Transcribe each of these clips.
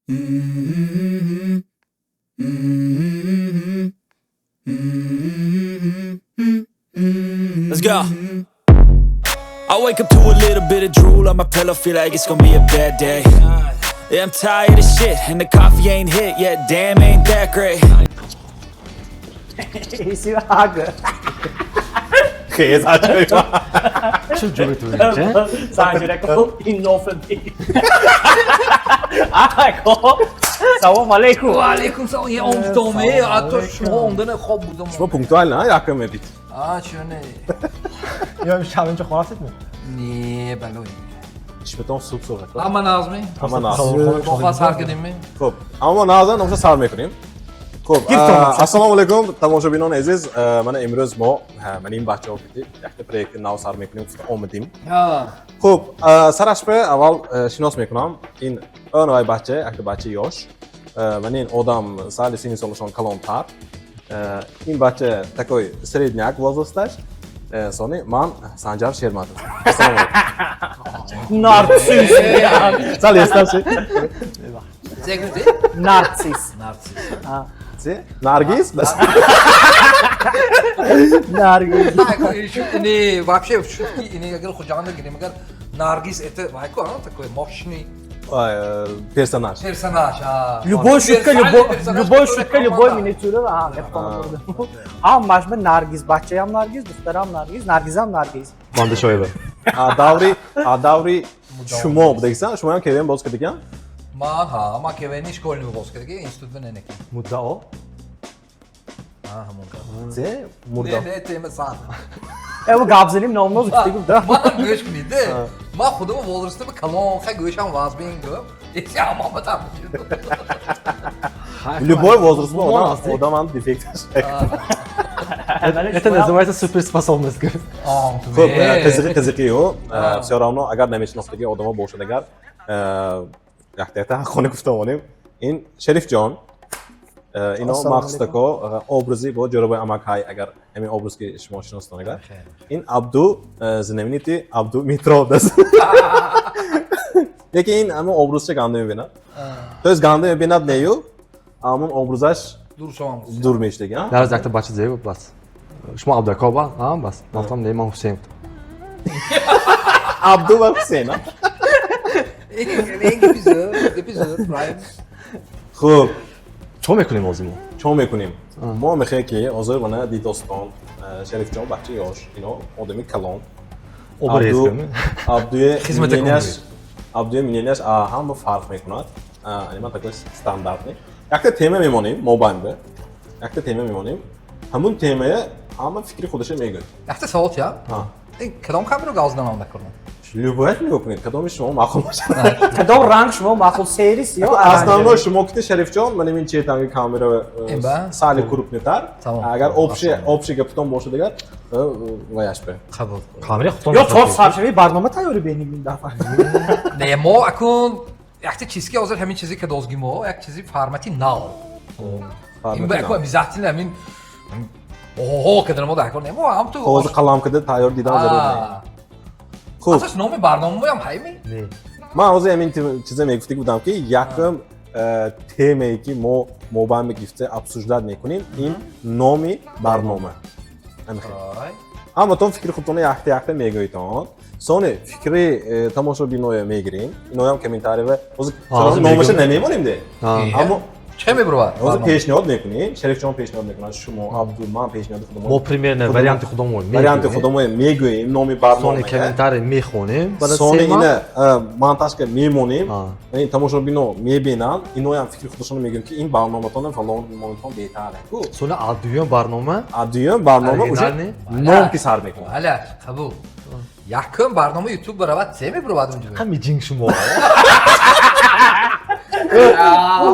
Let's go. I wake up to a little bit of drool on my pillow, feel like it's gonna be a bad day. Yeah, I'm tired of shit, and the coffee ain't hit yet. Damn, ain't that great. Хез ачои. Чӣ ҷои ту инҷа? Санҷирако иннофаби. Ако. Салом алейкум. Ва алейкум салом. Е омдоме, ато шумо омдана хоб будам. Шумо пунктуал на якам медид. А, чё не? Ё шаб инҷа хонастед ми? Не, балой. Чишматон суб суғат. Ҳама нағзми? Ҳама нағз. Боха сар кардем ми? Хуб, аммо нағзан номша сар мекунем. Хуб, ассалому алайкум тамошобинони азиз. Мана имрӯз мо мана ин бачаҳо кити якта проекти нав сар мекунем, гуфта омадим. Хуб, сараш бе аввал шинос мекунам. Ин оновай бача, якта бачаи ёш. Мана ин одам сали синни солашон калонтар. Ин бача такой средняк возрасташ. Сони ман Санҷар Шерматов. Ассалому алайкум. Нарсис. Сал естам. Зе гуфти? Нарсис. Нарсис. Се? Наргиз? Бас. Наргиз. Не, вообще в шутки, не, агар Худжанда гирем, агар Наргиз это, вайко, а, такой мощный Персонаж. Персонаж, а. Любой шутка, Универсальный любой, персонаж, любой который шутка, любой команда. миниатюра, а, мехтона бурда. Ҳамаш ба Наргиз, бачаям Наргиз, духтарам Наргиз, Наргизам Наргиз. Мандашоева. А даври шумо будагисан, шумоям КВН боз кардаган? Ман ҳа, ман КВН школьный боз кардаги, институт ба ненеки. Муддао? А, ҳамон кар. Зе? Не, Мурда. не, тема сан. Э, гап заним, номноз гуфтагу да. Ман гӯш кунед, ман худам возрастам калон, хай гӯшам вазбин гӯм. Эси ҳамон там. Любой возраст Мон одам аст, одамам дефект. Это называется суперспособность. Хуб, қизиқи қизиқию, всё равно агар намешинохтаги одамо бошад агар, якта якта ҳаққона гуфта монем. Ин Шарифҷон, ино Ассалому махсус тако образи бо ҷӯрабои амакҳай, агар ҳамин образ ки шумо шиностон агар. Ин Абду, знаменитый Абду метро даст. Лекин ин ҳамон образча ганда мебинад. То есть ганда мебинад нею, ҳамон образаш Дур шавам. дур мешдага. Дар якта бача зеб бас. Шумо Абдуако ба? А, бас. Ман гуфтам не, ман Ҳусейн. Абду ва Ҳусейн. А? Ин гапи зӯр, гапи зӯр, правильно. Хуб, Чо мекунем ҳозир мо? Чо мекунем? Мо мехоҳем ки ҳозир мана дидостон, Шарифҷон бачаи ёш, ино одами калон. Обрез Абду кунем. Абдуе Хизмата мненияш кунем. Абдуе мненияш ҳама фарқ мекунад. Ани ман такой стандартный. Якта тема мемонем, мо банда. Якта тема мемонем. Ҳамун темая ҳама фикри худашо мегӯяд. Якта савол тия. Ин кадом камеру гавздан омада кардам? Любоят нигоҳ кунед, кадоми шумо маъқул бошад. Кадом ранг шумо маъқул, серис ё Основной шумо кити Шарифҷон, ман ин четанги камера Эба. сали крупныйтар. Тамом. Агар общий гапитон бошад агар, ваяш бе. Қабул. Камера худтон. Ё тор саршави барнома тайёрӣ беним ин дафъа. Не, мо акун якта чиз ки ҳозир ҳамин чизе ки дозги мо, як чизи формати нав. Ин ба акун обязательно ҳамин оҳо кадан мо дар кор не, мо ҳам ту Коғози қалам кида тайёр дидан зарур не. Хуб, Асос номи барномаам ҳайми? Не. Ман ҳозир ҳамин чиза мегуфтаг будам ки якум темае ки мо мобайн мегифта обсуждать мекунем, ин номи барнома. Ҳамин хел. Ҳаматон фикри худтонро якта якта мегӯедон. Сони фикри тамошобиноя мегирем. Иноям комментария ҳозир ҳозир номаша мегӯем. Намемонем де. Аммо Чӣ мебурад? Ҳозир пешниҳод мекунем. Шарифҷон пешниҳод мекунад, шумо, Абду, ман пешниҳоди худамон. Мо примерно варианти худамон варианти худамон мегӯем, номи барнома. Сони комментарий мехонем. Баъд аз Сони 3 моҳ ина монтажка мемонем. Ин тамошобино мебинанд, иноям фикри худашонро мегӯям ки ин барноматон фалон монитон беҳтар. Ку Сони а дуюм барнома а дуюм барнома уже Оригинальный. ном ки сар мекунад. Ҳала, қабул. Якум барнома YouTube баравад, се мебурад унҷо? Ҳами ҷинг шумо.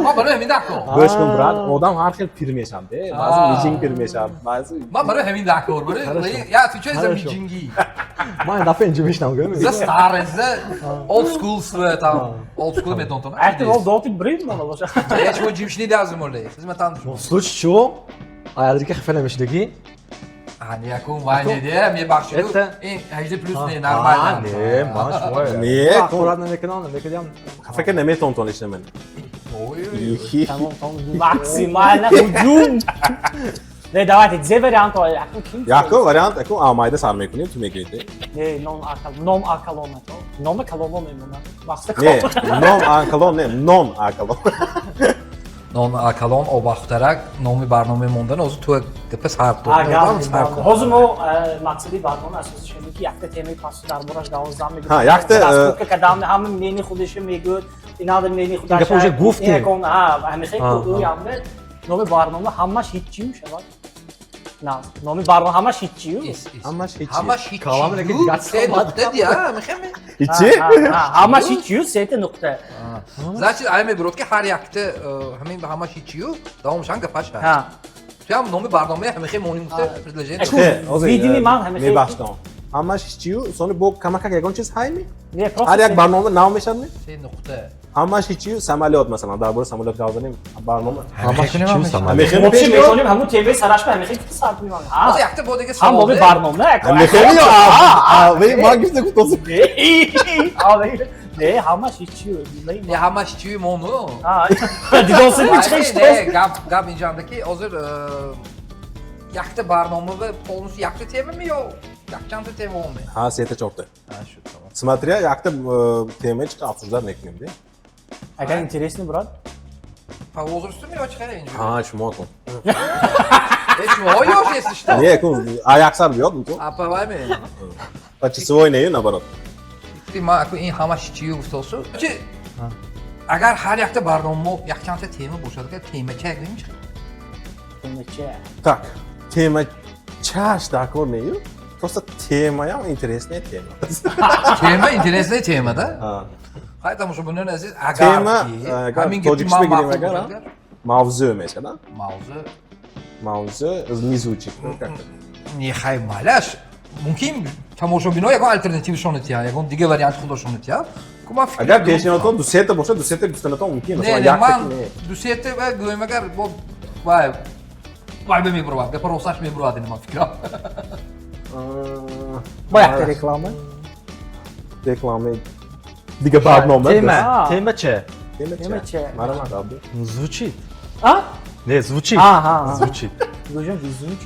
Ман барои ҳамин дар кор. Гӯш кун, брат, одам ҳар хел пир мешавад, де. Баъзе миҷинг пир мешавад, баъзе Ман барои ҳамин дар кор. Барои я отвечаю за Хорошо. миҷингӣ. Ман ин дафъа инҷо мешинам гӯ. За старый, за old school све там. Old school медонтон. Эҳтимол дотик брид мана боша. Я шумо ҷимшини дазмоле. Хизматан шумо. Случай чо? Аядрига хафа намешидагӣ? А, не, якум вай не де, мебахшиду. Ин 18 плюс не, нормально. Не, ман шумо. Не, Аккурат намекунам, намекунам. хафа ка наметонтон ишна мен. Тамом, тамом, максимально ҳуҷум. Не, давайте, зе вариант якум ким? Якум вариант, якум амайда сар мекунем, ту мегӯӣ. Не, ном акал, ном акалон ато. Нома калоно мемонад. Мақсад Не, ном акалон не, нон акалон. Ном акалон обахтарак номи барномаи мондан ҳозир ту гапа сар дод. Ҳозир мо мақсади барнома асосиш ин ки якта темаи пасу дар бораш давоздан мегӯем. Ҳа, якта раскрутка кардам, ҳама мнение худашо мегӯяд, инадр мнение худаш. Гапа уже гуфтем. Ҳа, ҳамихе ӯямда номи барнома ҳамаш ҳиччию шавад. На, номи барнома ҳамаш ҳиччию. Ҳамаш ҳиччи. Ҳамаш ҳиччию. Се нуқта дия, ҳамихе. Ҳиччи? Ҳамаш ҳиччию, сета нуқта. Значит, ай мебурод ки ҳар якта ҳамин ҳамаш ҳиччию давомшан гапаш ҳаст. Ту ҳам номи барномаи ҳамихе моним гуфта предложение. Видими ман ҳамихе. Мебахшам. Ҳамаш ҳиччию, сони бо камакак ягон чиз ҳайми? Ҳар як барнома нав мешавад? Се нуқта. Ҳамаш ҳиччию самолёт масалан, дар бораи самолёт гап занем, барнома. Ҳамаш ҳиччию самолёт. Вообще метавонем ҳамун темаи сараш ба ҳамихе гуфта сар кунем. Ҳозир якта бо дига Ҳам номи барнома. Ҳамихе ё? Ман гуфта гуфтосам. Не, ҳамаш ҳиччию. Не, ҳамаш ҳиччию мону. Дидосим чи хеш. Не, гап гап инҷанда ки ҳозир якта барнома ва полностью якта темами ё якчандта тема оме? Ҳа, сета чорта. Ҳа, шуд, тамом. Смотря якта тема чӣ обсуждать мекунем, де? Агар интересно брат. По возрасту ми ё чӣ хеле инҷо? Ҳа, шумо кун. Э, шумо ёш если что. Не, кун, а яксар биёд, мумкин. А па вай ме? По часовой не, наоборот. Ма аку ин ҳамаш чию гуфтосу. Чи агар ҳар якта барнома якчандта тема бошад, агар темача гӯем чӣ? Темача. Так, тема чаш дар кор нею? Просто темаям интересная тема. Тема интересная тема, да? Хай, тамошобинони азиз, агар Тема, ки ҳамин гапи тоҷикиш ман бигирем маъқул агар, бошад, агар? Мавзӯъ мешавад, а? Мавзӯъ. Мавзӯъ не звучит. Ну, как-то. Не, хай, майлаш. Мумкин тамошобино ягон алтернативашон тиҳанд, ягон дигар варианти худошон тиҳанд. Ку ман фикр Агар пешниҳодтон ду сета бошад, ду сета гуфтанатон мумкин. Не, Масалан, не, якта ман ки не. ду сета ва гӯем агар бо вай вай мебурвад, гапа росташ мебурвад ин ман фикрам. Бо якта реклама. Реклама. Дига барнома. Тема, тема че? Тема Тема че? че? Марҳамат, Абду. Звучит. А? Не, звучит. Аҳа. Звучит. Гӯҷон визунч.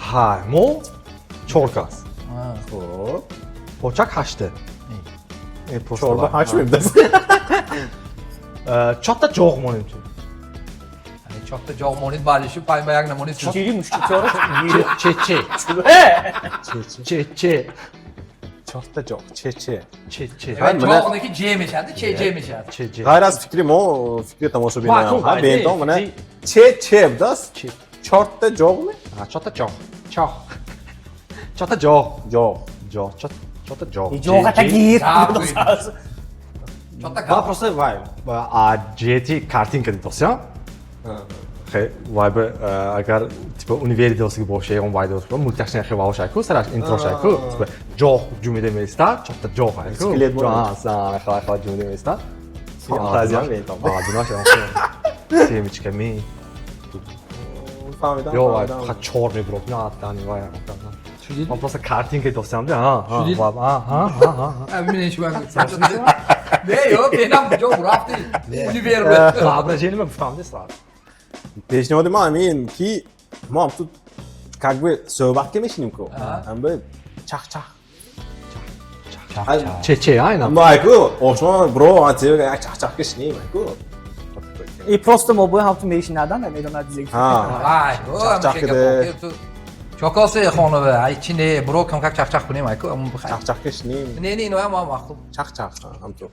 Ҳа, мо чор кас. Хоб. Почак ҳашта. Э, просто Чорба ҳашт мебудааст. Чорта ҷоғ монем ту. Чорта ҷоғ монед, балишу панҷ ба як намонед. Чири мушкитёра. Че че. Э! Че че. Чорта ҷоғ. Че че. Че че. Ҷоғ не ки ҷе мешавад, че ҷе мешавад. Че че. Ғайр аз фикри мо, фикри тамошобиноям. Ҳа, беинтон мана че че будааст? Чорта ҷоғ ме? Ҳа, чорта ҷоғ. Чоғ. Чорта ҷоғ. Ҷоғ. Ҷоғ. Чорта ҷоғ. Ҷоға гир. Чорта Ман гап. просто вай, а ҷиҳати картинка дидосям. Хе, вай бе агар типа универи досиги боша, ягон вай дос, мультяшный хе вау шайку, сараш интро шайку, типа ҷоғ ҷумида меиста, чорта ҷоғ айку. Скелет бо. Ҷоғ, са, хала хала ҷумида меиста. Фантазиям беинтон. А, динаш ягон семечка ми. Фаҳмидам. Ё вай, Фаҳмидам. фақат чор мебурод, на, дани вай. Ман просто картинка досям, да, ҳа, ҳа, ҳа, ҳа, ҳа, ҳа. Бибинед шумо. Не, ё, бенам куҷо рафти? Универ бе. Воображение ма гуфтам, де сразу. Пешниҳоди ман ҳамин ки мо ҳам ту как бы суҳбат ки мешинем ку. Ҳам бы чах-чах. Че че, айна. Мо айку, ошно бро, ан тебе як чах-чах ки шинем айку. И просто мо бояд ҳамту мешинадан, намедонад зиг. Ҳа. Вай, Чах-чах киде. Чокоси хонаве, ай чи не, бро кам как чах-чах кунем айку. Чах-чах ки шинем. Не, не, иноям маъқул. Чах-чах ҳам ту.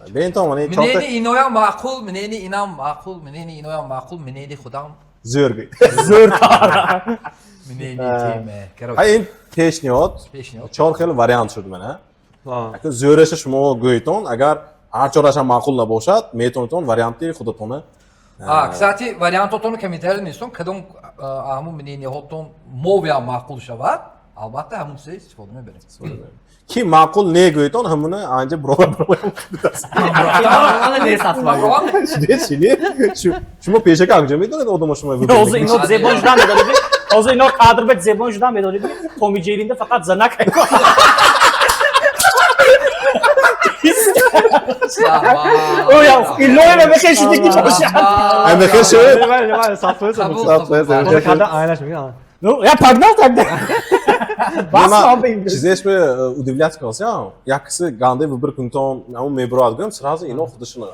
Беинтон мана чорта Мнени иноям маъқул, мнени инам маъқул, мнени иноям маъқул, мнени худам. Зӯр гӯй. Зӯртар. Мнени тема. Ҳа, ин пешниҳод. Пешниҳод. Чор хел вариант шуд мана. Акун зӯраша шумо гӯйтон, агар ҳар чораша маъқул набошад, метавонедтон варианти худатона. А, кстати, вариантотонро комментарий нестон, кадом ҳамун мнениҳотон мовиам маъқул шавад, албатта ҳамун чизе истифода мебарем. Ки маъқул негӯйтон, ҳамуна анҷа брола брола. Ана не сатма. Шине, шумо пешака анҷа медонед одамо шумо. Ҳозир ино зебон шудан медонед. Ҳозир ино кадр бе зебон шудан медонед. Томи Ҷеринда фақат занак. Илоҳи мехел шуди ки бошад. Ай мехел шуд? Қабул, 100%. қабул. Када айнаш мегӯяд. Ну, я погнал тогда. Бас Ман вам чизеш бе удивлять кардам. Як киси гандаи выбор кунтон, ҳамон мебурад гӯям, сразу ино худашон.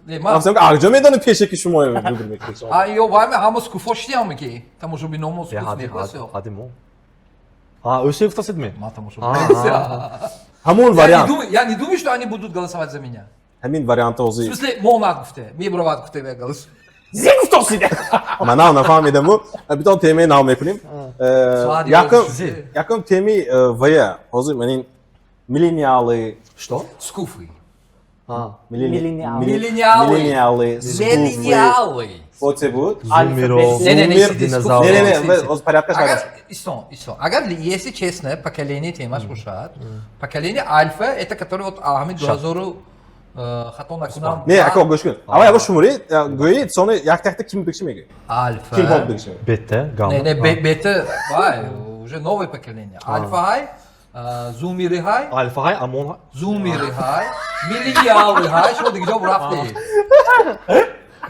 Не, ман Ман акҷо медонам пеше ки шумо выбор мекунед. А ё вай ҳама скуфо шидиам ки тамошобиномо скуф мекунад. Ҳади мо. А, ӯ гуфтасид ме? Ман тамошо. Ҳамон вариант. Я не думаю, что они будут голосовать за меня. Ҳамин вариант В ҳозир. смысле, монад гуфте, мебуравад гуфте я голос. Зе гуфтосида. Ман нафаҳмидаму. Битон темаи нав мекунем. Суади Якум зе. якум теми вая ҳозир манин миллениалы. Что? Скуфы. А, Миллениалы. Миллениалы. Миллениалы. Скуфы. Миллениалы. Вот буд. Зумеро. Не, не, не, Зумер, сиди, динозавр. Не, не, не, Сиди, сиди. ҳозир порядка Агар шарас. исон, исон. Агар если честно, поколение темаш бошад, поколение альфа это который вот ҳамин 2000 хато накунам. Не, ако гӯш кун. Аввал яго шуморӣ, гӯед, сони як якта ким дигши мегӯед. Альфа. Ким ҳоб дигши мегӯед. Бета, гамма. Не, не, бета, вай, уже новое поколение. Альфа ҳай, зумери ҳай, Альфа ҳай, амон ҳай. зумери ҳай, миллениалы ҳай, шумо дига ҷо рафтед.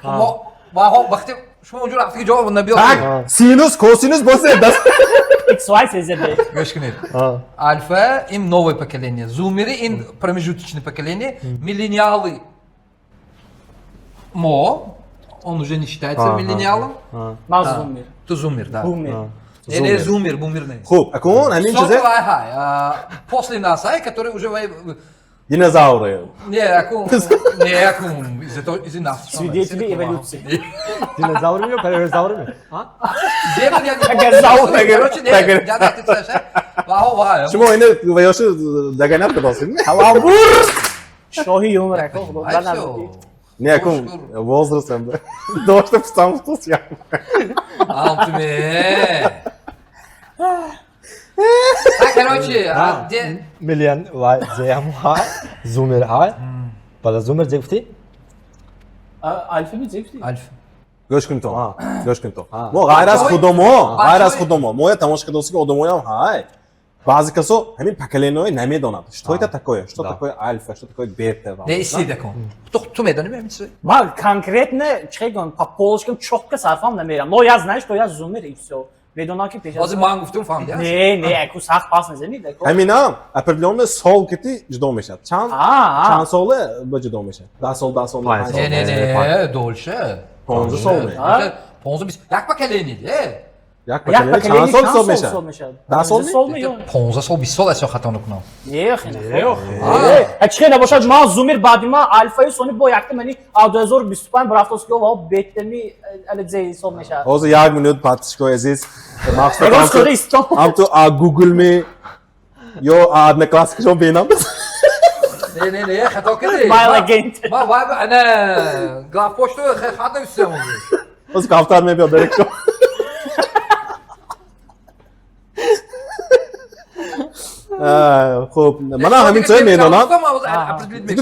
Мо ваҳо вақте шумо онҷо рафти ҷо набиёд. Так, синус, косинус босе даст. X, Y, Z, B. Гӯш кунед. Альфа им новое поколение, зумеры им промежуточное поколение, миллениалы мо, он уже не считается миллениалом. Ман зумер. Ту зумер, да. Бумер. Не, не, зумер, бумер не. Хуб, акун ҳамин чизе Вай ҳай, после нас ҳай, который уже вай динозавры. Не, акун, не, акун, из этого, из нас. Свидетели эволюции. Динозавры ё паразавры ми? А? Зебр я не Тагазавр. Короче, не, я так ты Ваҳо, вай. Шумо ина ваёши догонять кардосед? Каламбур. Шоҳи юмор ако худо Ай, дар всё. наздики. Не, акун возраст ам дошта писам гуфтос я. Алтме. Так, короче, а где Миллион, вай, зеям ҳай, зумер ҳай. Баъд аз зумер зе гуфтӣ? Альфа ми зефти. Альфа. Гӯш кун то. Гӯш кун то. Мо ғайр аз худамо, ғайр аз худамо, мо я тамошо кардосиги одамоям ҳай. Баъзе касо ҳамин поколениҳои намедонанд. Что это такое? Что такое альфа? Что такое бета? Не, истида кун. Ту медонӣ ҳамин чиз? Ман конкретно чӣ гӯям, по полочкам чётко сарфам намерам. Но я знаю, что я зумер и всё. Медонам ки пеш аз Ҳозир ман гуфтум, фаҳмидӣ? Не, не, аку сахт пас назанид. Аку. Ҳаминам определённый сол кити ҷудо мешавад. Чанд А, а. чанд соле ба ҷудо мешавад? 10 сол, 10 сол, Панҷ 5 сол. Не, сол. не, не, дольше. 15 сол ме. А? 15 20. Як поколение, э? Як Як поколение чанд сол ҳисоб мешавад? мешавад? 10 сол ми? Сол ми ё? 15 сол, 20 сол аст хато накунам. Не, хеле. А чӣ набошад, ман зумер баъди ман альфаю сони бо якта мани 2025 брафтос ки ва бетами али зе ҳисоб мешавад. Ҳозир як минут подписчикои азиз махсус Рост худа исто. ҳам ту а Google ми ё а Одноклассникшон бинам. Не, не, не, хато кардӣ. Майл агент. Ма вай ана главпошту хат нависам. Ҳозир кафтар мебиёд директшон. Хуб, мана ҳамин чизо медонам.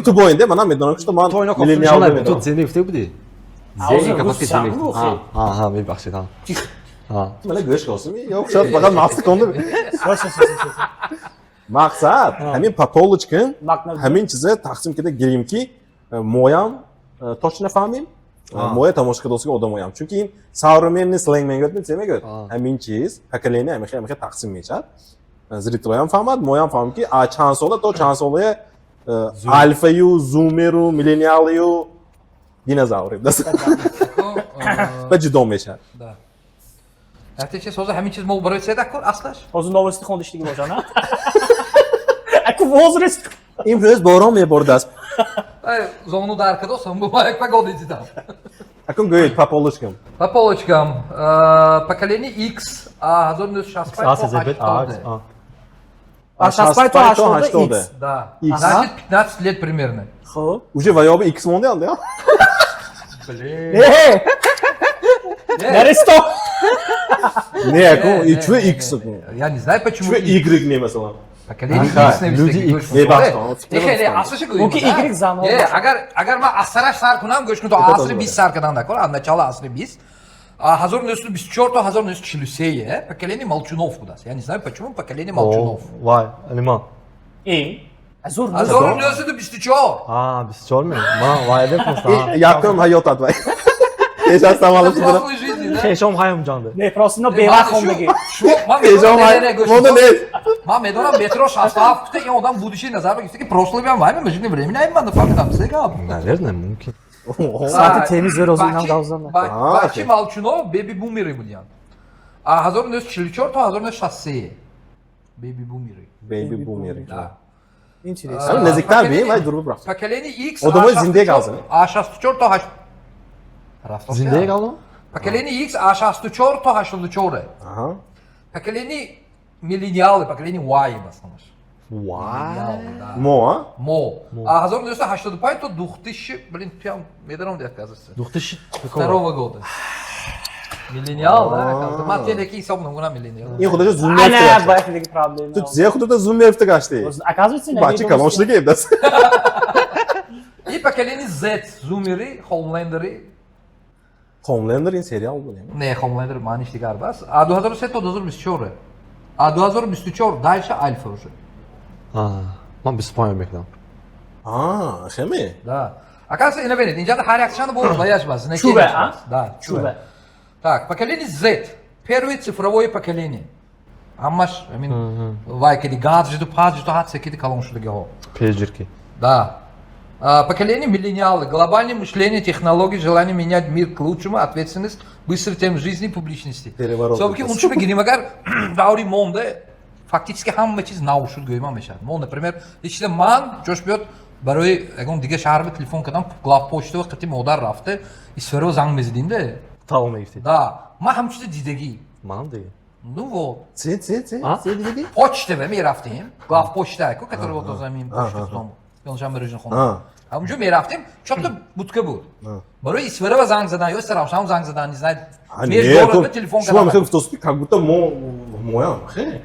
Ту боинде, мана медонам, что ман То ино миллениал кофтушона ту медонам. зе мегуфта будӣ? А, Зе ҳозир капаски зе рус мегуфт. сам, А, а, мебахшед, а. А. Мана гӯш косими, ё шояд фақат мақсад конда. Мақсад ҳамин по полочкам ҳамин чизе тақсим карда гирем ки моям точно фаҳмем, моя тамошо кардосиги одамоям. Чунки ин современный сленг мегӯяд, ми че мегӯяд? Ҳамин чиз поколение ҳамихе ҳамихе тақсим мешавад. Зрителоям фаҳмад, моям фаҳмам ки а чанд сола то чанд солае альфаю, зумеру, миллениалию, динозаври ва ҷудо мешавад. Да. Яъне чиз ҳозир ҳамин чиз мо барои седа кун аслаш? Ҳозир новости хондиштиги бошад, на? Аку возраст. Имрӯз борон мебордааст. Ай, зону дар кадосам, бу як погода дидам. Акун гӯед по полочкам. По полочкам. Поколение X, а 1965 А, то З, Б, А, 80. А. А 65 то 80 X. Да. X. Значит, 15 лет примерно. Хуб. Уже ваёби X мондианд, я? Блин. Э, наристо. Не, акун Не, чӯ не, X акун. Я не знаю, почему Чӯ X. Y не масалан. Поколение Аха, X нависдаги, люди гӯш X. кун. Не, бахшед, Не, хеле, аслаша гӯем, Мумкин да? Y занҳо Не, бошад. агар ман аз сараш сар кунам, гӯш кун, то Это асри тоже 20 сар кардан дакор, аз начала асри 20. А 1924 то 1943 поколение Молчунов будааст. Я не знаю, почему поколение Молчунов. Вай, алима. И. 1924. А, 24 ми? Ман вайде просто. Якум ҳаётат вай. Пеш аз таваллуд шудан. Прошлой жизни, да? Хешом ҳаям ҷанде. Не, просто ино бевақт хондагӣ. Ман Пешом медонам, ҳай. не, не, гӯш Монда кун. нест. Ман медонам метро 67 кута ин одам будущий назар гирифта, ки прошлый бям вай ман времени ай ман нафаҳмидам, се гап. Наверное, мумкин. Соати теми зӯр озу инам гавзам. А, Бачи окей. Малчуно беби бумеры будиянд. А 1944 то 1963 беби бумеры. Бейби бумери. Да. Интересно. Ҳамин наздиктар бием, вай дур бибрафт. Поколение X. Одамои зинда галзан. А 64 то 8. Рафт. Зинда галзан? Поколение X а 64 то 84. Аҳа. Поколение миллениалы, поколение Y масалан. Вай. Да. Мо, а? Мо. А 1985 то 2000, блин, прям медонам де, оказывается. 2000 Второго года. Миллениал, да, оказывается. Ман телеки ҳисоб намекунам миллениал. Ин худашо зум Ана, мефта. баъд диги проблема. Ту зе худата зум мефта гашти. Оказывается, Бачи калон шудаги дас. И поколение Z, зумери, холмлендери. Homelander ин сериал буд. Не, Homelander маъниш дигар бас. А 2003 то 2024. А 2024 дальше альфа уже. А, ман 25 мекунам. А, хеме. Да. Оказывается, ина бинед, инҷа ҳар якчанд бор ваяш бас, не Чубе, а? Да, чубе. Чубе. Так, поколение Z, первое цифровое поколение. Ҳамаш, амин, вай киди гаджету, паджету, ҳадсе киди калон шудагиҳо. Пейджерки. Да. А, поколение миллениалы, глобальное мышление, технологии, желание менять мир к лучшему, ответственность, быстрый темп жизни, публичности. Переворот. Собки он чубе гирим агар даври монде, фактически ҳама чиз нав шуд гӯйман мешавад. Мо, например, лично ман ҷош биёд барои ягон дига шаҳр ба телефон кардам, главпочта қити модар рафта, исфаро занг мезадим де. Талон мегирифтед. Да, ман ҳам чизи дидагӣ. Манам дига. Ну вот. Це, це, це, А? це дидаги? Почта мерафтем, главпочта ку, который вот замин почта дому. Ёншанбе рӯзи хона. Ҳамунҷо мерафтем, чорта будка буд. Барои Исфарава занг задан, ё Саравшан занг задан, не знаю. А, не, Межгород ба телефон шумо кардам. мехоҳед гуфтости, как будто мо моям, хе.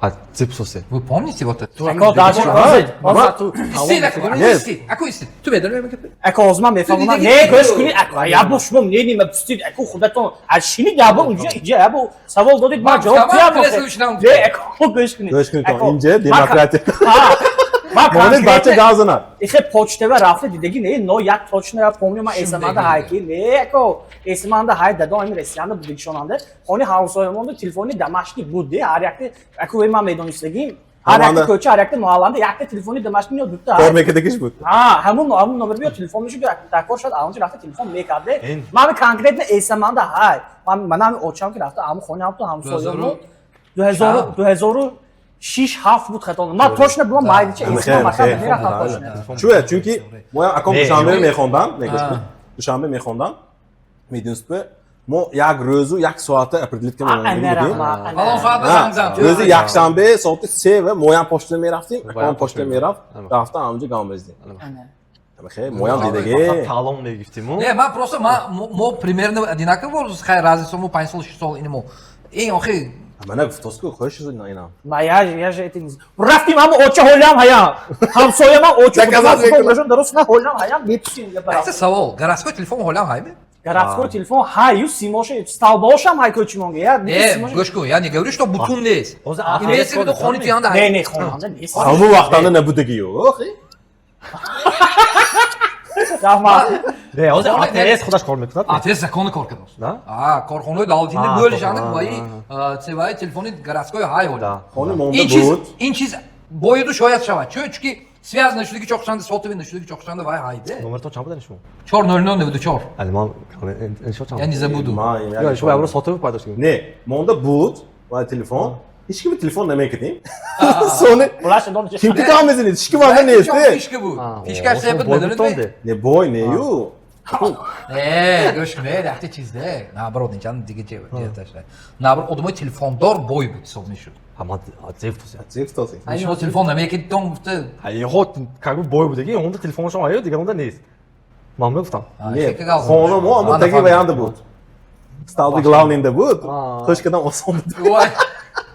А ципсосе. Вы помните вот это? Ако даже Ма- Истид, ако, Нет. истид, ако истид. Ту медонӣ мегӯ? Ако озма мефаҳмам. Не, гӯш кунед, ако ябо шумо мнение пустид, ако худатон аз шини ябо унҷа инҷа ябо савол додед, ман ҷавоб Ман диҳам. кресло шинам. Не, ако гӯш кунед. Гӯш кунед, Ако- инҷа демократия. Ҳа, ман Монед бача конкретно гав занад. ихе почтава рафта дидагӣ не, но як точно я помню, ман эсаманда Шундагӣ. ҳай ки не, ако эсаманда ҳай дадо ҳамин Россиянда будагишонанда хони ҳамсоямонда телефони домашний буд, де ҳар якте ако ве ман медонистагим, ҳар якте Ҳаманда. кӯча, ҳар якте маҳалланда якте телефони домашний ё дута Кор мекардагиш буд. ҳа, ҳамун номер биё телефон мешуд, такор шуд, анҷо рафта телефон мекарде. Ин. Ман конкретно эсаманда ҳай ман ҳамин очам ки рафта ҳамун хони ҳамту ҳамсоямон 2000 2006 7 буд хато ман точно булам майдича Хе, эсаман мактаб хе, мерафтам точно. Чӯя, чунки мо аком Не, душанбе не. мехондам, не гӯш А. кун. Душанбе мехондам. Медонистед, мо як рӯзу як соата определить Ана кардем будем. раҳмат. Фалон соат ба занг зан. Рӯзи якшанбе соати 3 ва моям почта мерафтим, аком Моям почта почта мерафт, мерафт. рафта ҳамҷо гав мезадем. Ана. Хе, моям дидаги. Талон мегирифтиму. Не, ман просто ман мо примерно одинаково, хай разница мо 5 сол 6 сол ин мо. Ин охи Мана гуфтоску, хуш шуд инам. Ма я же это не рафтим, ҳама оча ҳолям ҳаям ҳамсоямам оча Заказать мекунам. Дарост на ҳолям ҳаям мепусим. Якта савол, городской телефон ҳолам ҳайме? Городской телефон ҳаю симоша столбошам ҳай кӯчимонга я. Не, гӯш кун, я не говорю, что бутун нест. Ҳозир Имеется в виду хони туянда Не, ҳай. не, хонанда нест. Ҳамун вақтанда набудагию. Охи. Раҳмат. Не, ҳозир Хони- АТС худаш кор мекунад. АТС законы кор кардааст. Да? А, корхонаҳои давлатинда А, бӯлишанд корхона, ваи цеваи телефони городской ҳай ҳоли. Да. Хони монда Ин чиз буд. Ин чиз бояду шояд шавад. Чун чунки связано шудаги чоқшанда сотовый нашудаги чоқшанда вай ҳайде. Номертон чанд буд шумо? 40094. Али ман иншо чанд? Я не забуду. Ман Ё, шумо ябро сотовый пайдо шудем. Не, монда буд ва телефон. Ҳеч ким телефон намекардем. Сони Улаша дониш. ким ки гав мезанид? Ҳеч ким анда нест. Фишка буд. Фишкаш себ буд, медонед? Не бой, не ю. Не, гӯш кун, не, якта чизде. Наоборот, инчан дига ҷиҳаташ. Наоборот, одамои телефондор бой буд ҳисоб мешуд. Ҳама зефтосе. Зефтосе. Ай шумо телефон намекид, дон гуфта. Ҳо, как бы бой будаги, онда телефоншон ҳаё, дигар онда нест. Ман мегуфтам. Не, хона мо ҳамон таги ваянда буд. Столби главный да буд. Хуш кардам осон буд. Вай.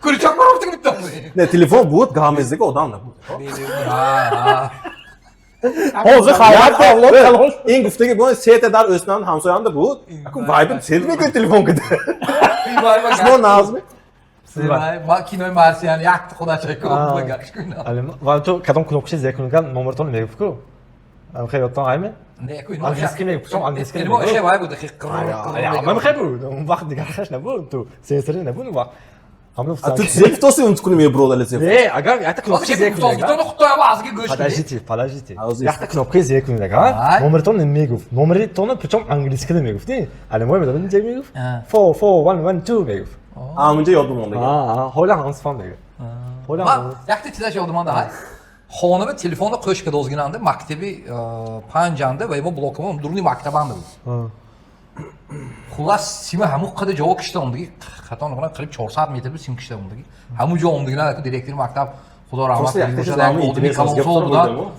Курчак марафтик биттам. Не, телефон буд, гав мезаги одам набуд. Ҳозир хайрат авлод калон. Ин гуфтаги бо сета дар ӯснан ҳамсоянда буд. Аку вайб сет мекунед телефон кида. Шумо назми. Ма кинои марсиан якта худаш ку гаш кунам. Ва ту кадом кнопкаша зер куниган номертон мегуфт ку? Хеле ёдтон айме? Не, ку ино. Английский мегуфт, английский. Ино хе вай буд, хе. Ман хе буд. Он вақт дигар хеш набуд, ту сенсори набуд он вақт. А ту зер кутоси он куни меброд али зер. Не, агар якта кнопка зер куниган. Подождите, подождите. Якта кнопка зер куниган, номертон мегуфт. Номертон причем английский мегуфт, не? Али мой медонам зер мегуфт. 4 4 1 1 2 мегуфт. А унҷа ёд бимондаги. Ҳола ҳамсифам мегӯяд. Ман якта чизаш ёдимонда ҳай. Хонама телефонро қӯш кадозгинанда мактаби панҷанда ва имо блокама дуруни мактабанда буд. Хуллас сима ҳамун қадар ҷо кишта омдаги, хато накунам қариб 400 метр буд сим кишта омдаги. Ҳамун ҷо омдагина директори мактаб худо раҳмат бошад, одами калонсол будан.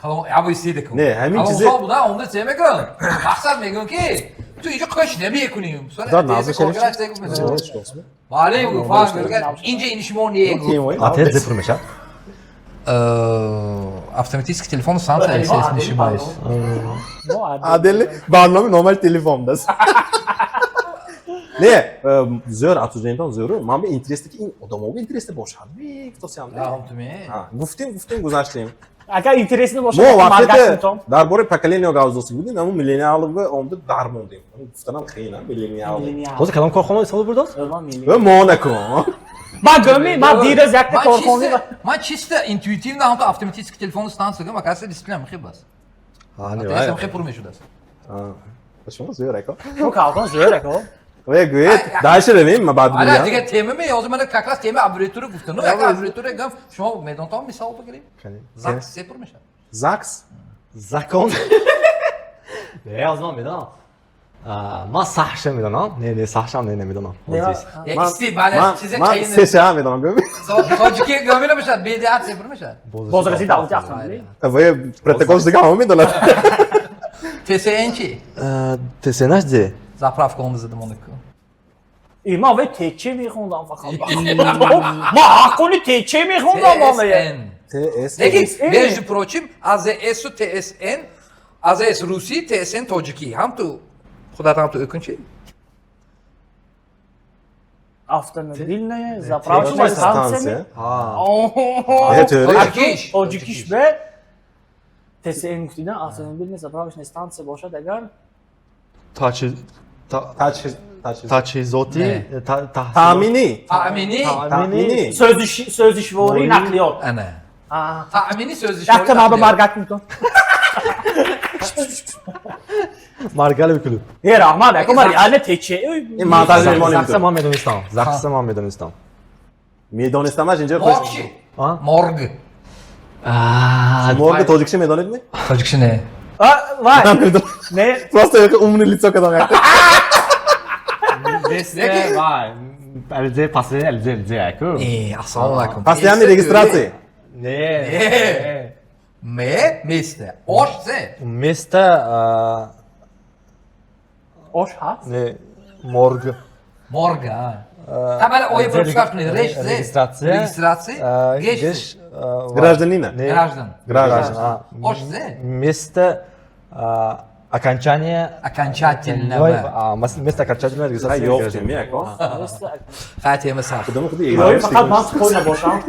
Калон ябо истеда ку. Не, ҳамин чизе калонсол будан омда се мекун. Мақсад мегӯям ки ту инҷо қӯш намекунӣ. Маълим гуфт, фаҳм инҷа ини шумо не гуфт. АТС зепур мешавад? Автоматический телефон станция СС не ошибаюсь. Адели барнома номер телефон даст. Не, зӯр обсуждениятон зӯр. Ман бе интересно ки ин одамога интересно бошад. Гуфтосиам. Гуфтем, гуфтем, гузаштем. Агар интересно бошад, мо вақте дар бораи поколение гап зада будем, ҳамун миллениалга омда дар мондем. Гуфтанам хеле, миллениал. Ҳозир кадом корхона истифода бурдост? Мо накун. Ман гӯми, ман дирӯз якта корхона. Ман чисто интуитивно ҳамто автоматический телефон станция гӯм, оказывается, дисплеям хеб аст. АТС хеб пур мешудааст. Шумо зӯр ако. Шумо калкон зӯр ако. Ве гӯед, дальше равем, ма баъд мегӯям. Ана дигар тема ме, ҳозир мана как раз тема аббревиатура гуфтам. Ну, як аббревиатура гӯям, шумо медонтон мисол бигирем? ЗАГС се пур мешавад. ЗАГС? Закон. Не, ҳозир ман медонам. Ман саҳша медонам. Не, не, саҳшам не, намедонам. Ман сеша медонам, гӯм. Тоҷикӣ гӯм мешавад, БДА се пур мешавад. Бозрасии давлати автомобилӣ. Ве протокол дига ҳама медонад. ТСН чи? ТСН-аш зе? Заправка онда задам онда ку. И ман ве ТЧ мехондам фақат. Ман ҳаққони ТЧ мехондам ман. ТСН. Лекин, между прочим, АЗС-у ТСН, АЗС русӣ, ТСН тоҷикӣ. Ҳам ту худат ҳам ту өкүнчи? Автомобильная заправочная станция. Тоҷикиш. Тоҷикиш бе ТСН гуфтидан автомобильная заправочная станция бошад агар таҷҳизоти таъминӣ. Таъминӣ. Таъминӣ. Сӯзишвории нақлиёт. Ана. Таъмини сӯзишвории. Якта маба маргак мекун. Маргали бикунед. Э, раҳмат, ако ман реально ТЧ. Ин ман таҷриба монем. Захса ман медонистам. Захса ман медонистам. Медонистамаш инҷо Морг чи? Морг. Морг тоҷикши медонед ми? Тоҷикши не. Вай. Не. Просто як умный лицо кадам як. Вай. Алзе последний алзе алзе аку. Э, ассалому алайкум. Постоянный регистрация. Не. Ме место. Ош зе. Место Ош ҳаст? Не, морг. Морг, а. Табала ой пропускаш кунед. Реш зе. Регистрация. Регистрация. Геш. Гражданина. Граждан. Граждан. Ош зе. Место окончания окончательного. Место окончательного регистрации. Ёфт теми ако. Хай тема сахт. Кудам худи Фақат ман спой набошам.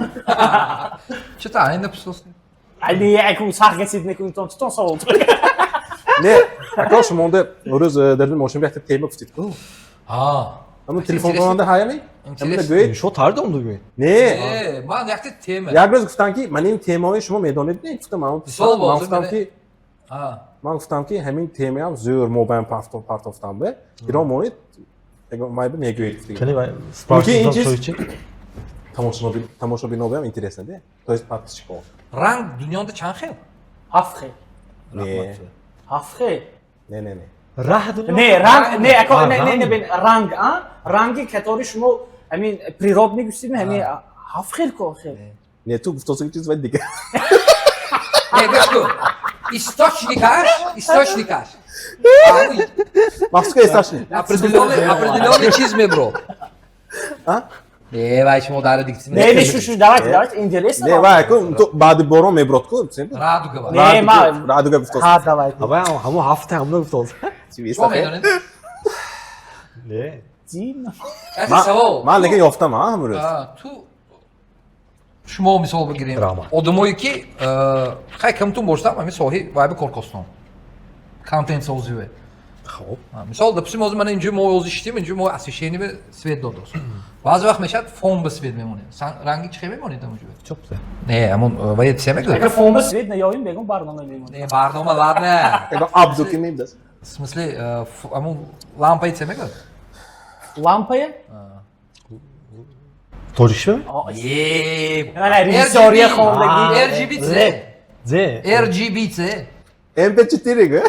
Чё-то ай написал. Ай яку сахт гасид мекунитон, тутон савол. Не, ако шумонда рӯз дар мошин якта тема гуфтид ку. А. Ҳамун телефон конанда ҳаями? Интересно. Шо тардом дугӯ? Не. Ман якта тема. Як рӯз гуфтам ки ман ин темаҳои шумо медонед не? Гуфтам ман гуфтам ки ман гуфтам ки ҳамин темаам зӯр мо баям партофтам бе. Иро монед майба мегӯед. Кани вай Мумкин ин чиз тамошобино баям интересно де. То есть подписчиков. Ранг дунёда чанд хел? Ҳафт хел. Не. Ҳафт хел. Не, не, не. Раҳ дунё. Не, ранг, не, ако не, не, не, бин ранг, а? Ранги катори шумо ҳамин природный гуфтед, ҳамин ҳафт хел ко хел. Не, ту гуфтосиги чиз вай дигар. Не, гӯш кун. Источникаш, источникаш. Махсуска источник. Определенный чиз мебро. А? Не, вай шумо дар дикси. Не, не, шу, шу, давайте, давайте, интересно. Не, вай, ку ту баъди борон меброд ку. Радуга вай. Не, ма. Радуга гуфтос. Ҳа, давайте. Вай ҳамон ҳафта ҳамон гуфтос. Шумо медонед? Не. Дин. Яъне савол. Ман лекин ёфтам, ҳа, ҳамрӯз. Ту шумо мисол бигирем. Раҳмат. Одамое ки хай камтун бошдам, ҳамин соҳаи вайби коркостон. Контент созиве. Хоб. Мисол, допустим, ҳозир мана инҷо мо ҳозир шитем, инҷо мо освещение бе свет додост. Баъзе вақт мешавад, фон ба свет мемонем. Ранги чӣ мемонед ҳамонҷо? Чоп. Не, ҳамон вай се мегӯяд. Агар фон ба свет наёвем, бегум барнома мемонем. Не, барнома ладно. Ягон абдуки мебдас. В смысле, ҳамон лампаи се мегӯяд? Лампая? Тоҷикшо? Е, Мана режиссёрия хондагӣ. RGB C. Зе. RGB C. MP4 гӯ.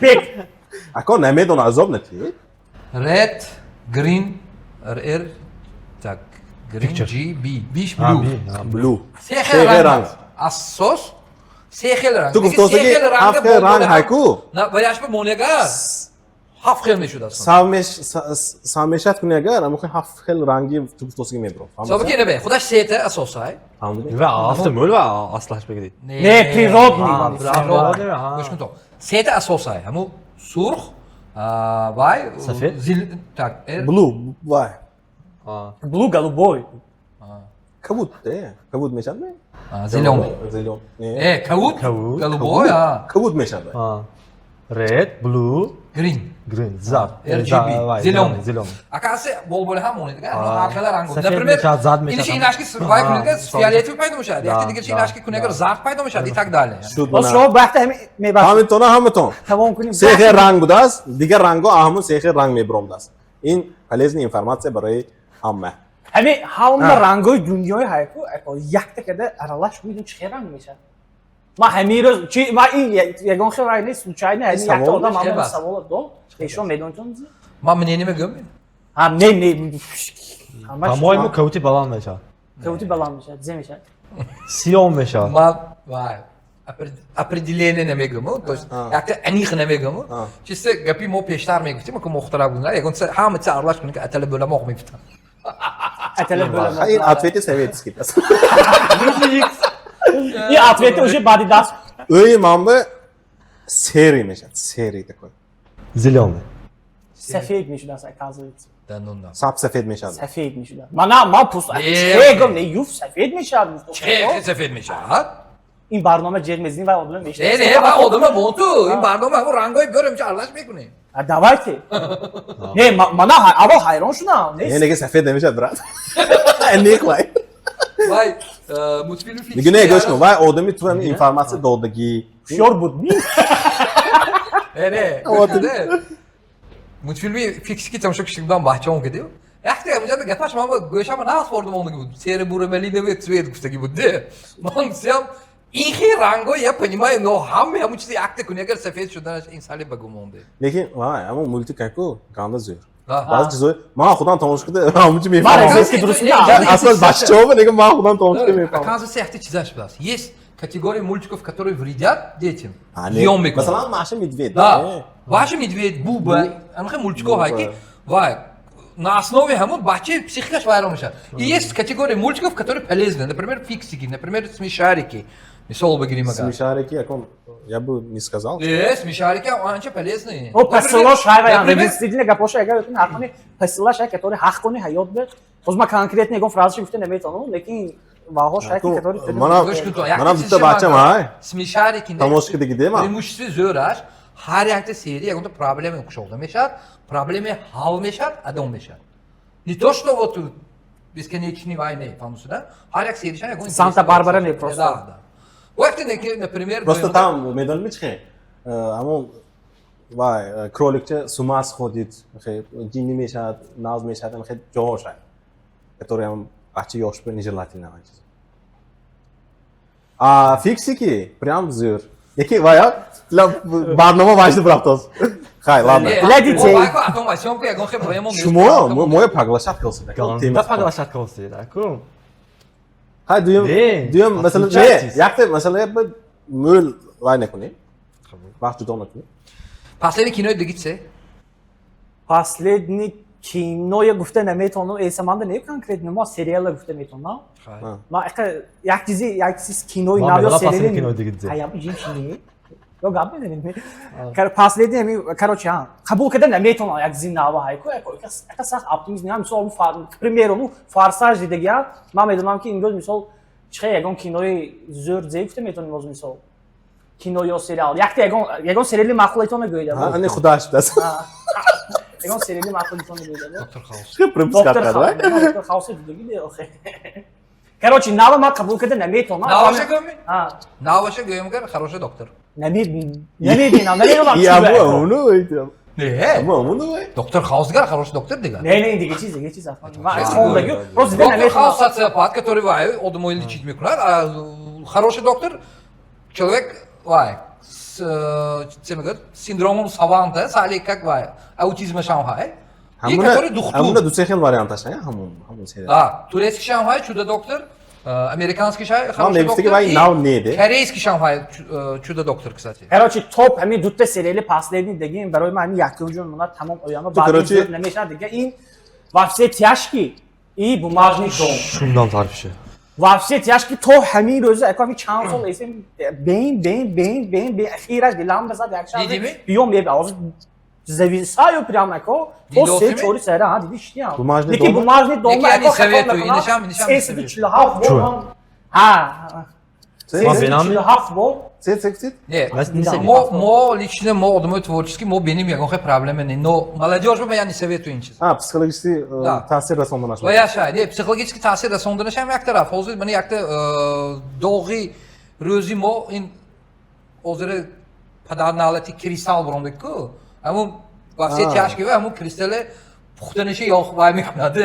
Бек. Ако намедона, азоб натӣ. Red, green, R, R, так, green, Picture. G, B, B А, blue. B, а, Blue. Се хел Се хел ранг. ранг. Асос се хел ранг. Ту гуфтоста ки ҳафт хел ранг ҳайку. На, ваяш ба монега ҳафт хел мешуд аслан. Савмешат куни агар, амохи ҳафт хел ранги ту гуфтостаги мебро. Сабаби ки не, худаш сета асосай. Фаҳмидӣ? Ва афта мӯл ва аслаш бигиред. Не, природный. Природный. Ҳа. Гӯш кун то. Сета асосай. Ҳаму сурх, вай, Сафед? Зил, так, R, Blue, вай. Blue, голубой. Кабуд, э? Кабуд мешад ме? Зелёный. Зелён. Не. Э, кабуд, Кабуд. голубой, а, Кабуд мешад. Вай. Red, blue, green. green, зард. RGB, зелёный. Зелёный. Акасе болболи ҳам монед, ҳар хела ранг. Сафед Например, мешавад, зард мешавад. иниши инашки вай кунед, фиолетовый пайдо мешавад, якти дигарши инашки кунед, зард пайдо мешавад и так далее. Шуд Боз мана. шумо бахта ҳами мебахшед. Ҳамитона, ҳаматон. Тамом кунем. Се хел ранг будааст, дигар рангҳо ҳамун се хел ранг мебиромдааст. Ин полезный информация барои ҳама. Ҳами ҳама рангҳои дунёи ҳайку якта када аралаш кунед, чӣ хел ранг мешавад? Ман ҳамин рӯз чи ман ин ягон хел ранг нест, случайно ҳамин якта Савол одам чӣ ҳамон бас? савол дод. Шумо медонитон? Ман мнение мегӯям. Ҳа, не, не. Ҳамаш По-моему, кавути баланд мешавад. Кавути баланд мешавад, зе мешавад. Сиём мешавад. Ман вай определение намегӯям, то есть якта аниқ намегӯям. Чисто гапи мо пештар мегуфтем, ки мухтараб гуна, ягон ҳама чиз аралаш кунед, ки атала bo'ламоқ мегуфтам. Атала Ха, ин bo'ламоқ. ответи советский аст. Ин ответи уже баъди даст. Ӯи манба серый мешавад, серый такой. Зелёный. Сафед мешудааст, оказывается. Да ну на. Саб сафед мешавад. Сафед мешудааст. Мана ман пус Не. чӣ гум, не, юф сафед мешавад. Чӣ сафед мешавад? Ин барнома ҷеғ мезанӣ ва одама Не, мешинасад. не, ва одама бон ту, ин барнома ҳамон рангҳои биёрем, чи аралаш мекунем. А, давайте. Не, мана аввал ҳайрон шудам. Не, неге сафед намешавад, брат. Не хлай. Вай, мультфилми фикс. Ниги не, гӯш кун, вай одами ту ҳамин информация додагӣ. Ҳушёр буд ми? Не, не, гӯш кун, не. Мультфилми фиксики тамошо киши будам, бачаом кардем. Якте ҳаминҷа гапаш ман ба гӯшама нағз хӯрдам, ондаги буд. Серый бура-малиновый цвет гуфтаги буд, де. Ман гуфтам, ин хел ранго я понимаю, но ҳама ҳамун чизи якта кунӣ, агар сафед шуданаш ин сали ба гумонде. Лекин вай, ҳамон мультик ку ганда зӯр. Да. Баъзе чизҳои ман худам тамошо карда, ҳамон чи Ман мефаҳмам. резески дуруст не. Аслан бачаҳо нега ман худам тамошо карда мефаҳмам. Оказывается, якта чизаш будааст. Есть категория мультиков, которые вредят детям. А, не. Зиён мекунанд. Масалан, Маша Медведь. Да. Маша Медведь, Буба, анхе мультикҳо ҳай ки вай на основе ҳамон бачаи психикаш вайрон мешавад. И есть категория мультиков, которые полезны. Например, фиксики, например, смешарики. Мисол бигирим агар. Смешарики, якон, я бы не сказал. Э, смешарики анча полезные. О, пасилош ҳай вай, Например, действительно гапоша агар ҳаққони пасилаш ҳай, который ҳаққони ҳаёт бе. Боз ман конкретно ягон фразаши гуфта наметавонам, лекин ваҳош ҳай, который Манам Гӯш кун то, якта манам чизи дута бачам ман ҳай. Смешарики не. Тамошо кардагӣ дема. Преимуществои зӯраш ҳар якта серия ягонта проблема кушода мешавад, проблема ҳал мешавад, адом мешавад. Не то, что вот бесконечный войны, фаҳмусу, да? Ҳар як серияшан ягон Санта-Барбара не просто. Да. Вақте не ки, например, Просто там медонӣ чи хе? Ҳамон вай кроликча с ума сходит, хе ҷинни мешавад, нағз мешавад, хе ҷоҳош ҳай. Который ҳам бача ёш бу нежелательно ҳамин чиз. А фиксики прям зӯр. Яки вай барнома важди брафтоз. Хай, ладно. Для детей. Шумо моя поглощать килсид. Ганда поглощать килсид, аку. Хай, дуюм Не, дуюм масалан, не, подключайтесь. якта масалан мӯл вай накунем. Вақт ҷудо накунем. Последний кинои диги че? Последний киноя гуфта наметавонам, эсаманда не конкретно, ма сериала гуфта метавонам. Ма як чизи, як чиз кинои Ман нав ё медонам последний сериали. кинои диги зе. Ҳаям ҷин чи не? Ё гап мезанем. Последний ами, короче, ҳа, қабул карда наметавонам як зинава ҳайку, яка сахт оптимист не, мисол, к примеру, ну, «Форсаж» дидагия, ман медонам, ки имрӯз, мисол, чихе ягон кинои зӯр зе гуфта метавонем боз, мисол, кино ё сериал. Якта ягон сериали маъқулайтон мегӯед. Ани худаш даст. Ягон сериали маъқулитон мегӯед. «Доктор Хаус». Пропуск кард. «Доктор Хаус» дидагӣ охе. Короче, нава ман қабул карда наметавонам. Наваша гӯем? Наваша гӯем, гар «Хороший доктор». Намебинам, намедонам. Я Не. Аму «Доктор Хаус» дигар, «Хороший доктор» дигар. Не, дига чиз, дига чиз. Ман хондагӣ, просто дида «Доктор Хаус» наметавонам. социопат, который вай одамои лечить мекунад, а «Хороший доктор» человек вай с че мегӯяд, синдромом саванта, сали как вай аутизма шам ҳай. И который духтур. Ҳамуна ду се хел варианташ ҳамун сериал. Да, турецкий шам ҳай «Чудо доктор», американский шай «Хороший мегуфти, ки доктор» вай и нав не де. корейский шам ҳай «Чудо доктор», кстати. Короче, топ ҳамин дута сериали последний дигин барои ман ҳамин якум ҷон монад, тамом ояма Ту, баъд короче- зиёд намешавад дига. Ин «Во все тяжкие» и «Бумажный дом». Шундан тарифше. «Во все тяжкие» то ҳамин рӯза ака, ҳамин чанд сол эсем бейн бейн бейн бейн бейн, ахираш дилам базад як шаб. Дидими? Биём, ҳозир зависаю прям ако то Дидосими? 3-4 сера ҳа, диди шиям. «Бумажный Лекин дом»? «Бумажный дом» Лекин я не советую, инашам не советую. 347 бор Чё? Ҳа. Ман бинам? 347 бор. Се се? Не, Не. мо лично, мо одамои творческий, мо бинем, ягон хел проблема не, но молодежь ба я не советую ин чиз. А, психологически Да. таъсир расонданаш. Ва я шай, не, психологически таъсир расонданаш ҳам як тараф. Ҳозир мана якта доғи рӯзи мо ин ҳозир падарналати кристалл буромдек-ку. Ҳамун «Во все тяжкие», ҳамун кристалле пухтаниша ёх вай мекунад.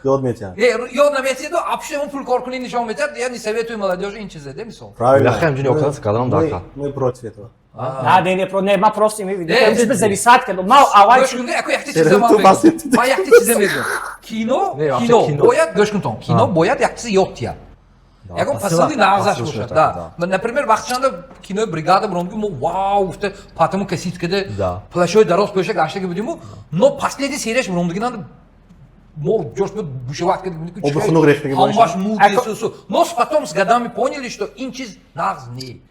Ёд метиҳад. Не, ёд наметиҳад, вообще он пул кор кунӣ нишон метиҳад. Я не советую молодежи ин чизе, де, мисол. Правильно. Яхе ҳамчунин оксад кардам Мы- дака. Мы против этого. Не, не, не, не, ман просто Не, мебинам, зависать кардам. Ман аввал Гӯш кун, яко якта чиза ман Ту мегӯям. басит. Ман якта чиза мегӯям. Кино, Не, вообще кино кино. бояд, гӯш кун тон. Кино бояд як чизи ёд тиҳад. Ягон посила- посыли нағзаш посыл бошад. шуд, Да. да. Например, вақтшанда кинои «Бригада» буромдги, мо вау гуфта, потому каситкада плащои дароз пӯша гаштаги будиму, но последний серияш буромдги мо ҷош буд бушевать кардем. Оби хунук рехтаги ҳамаш боша. муд. Но потом с годами поняли, что ин чиз нағз не.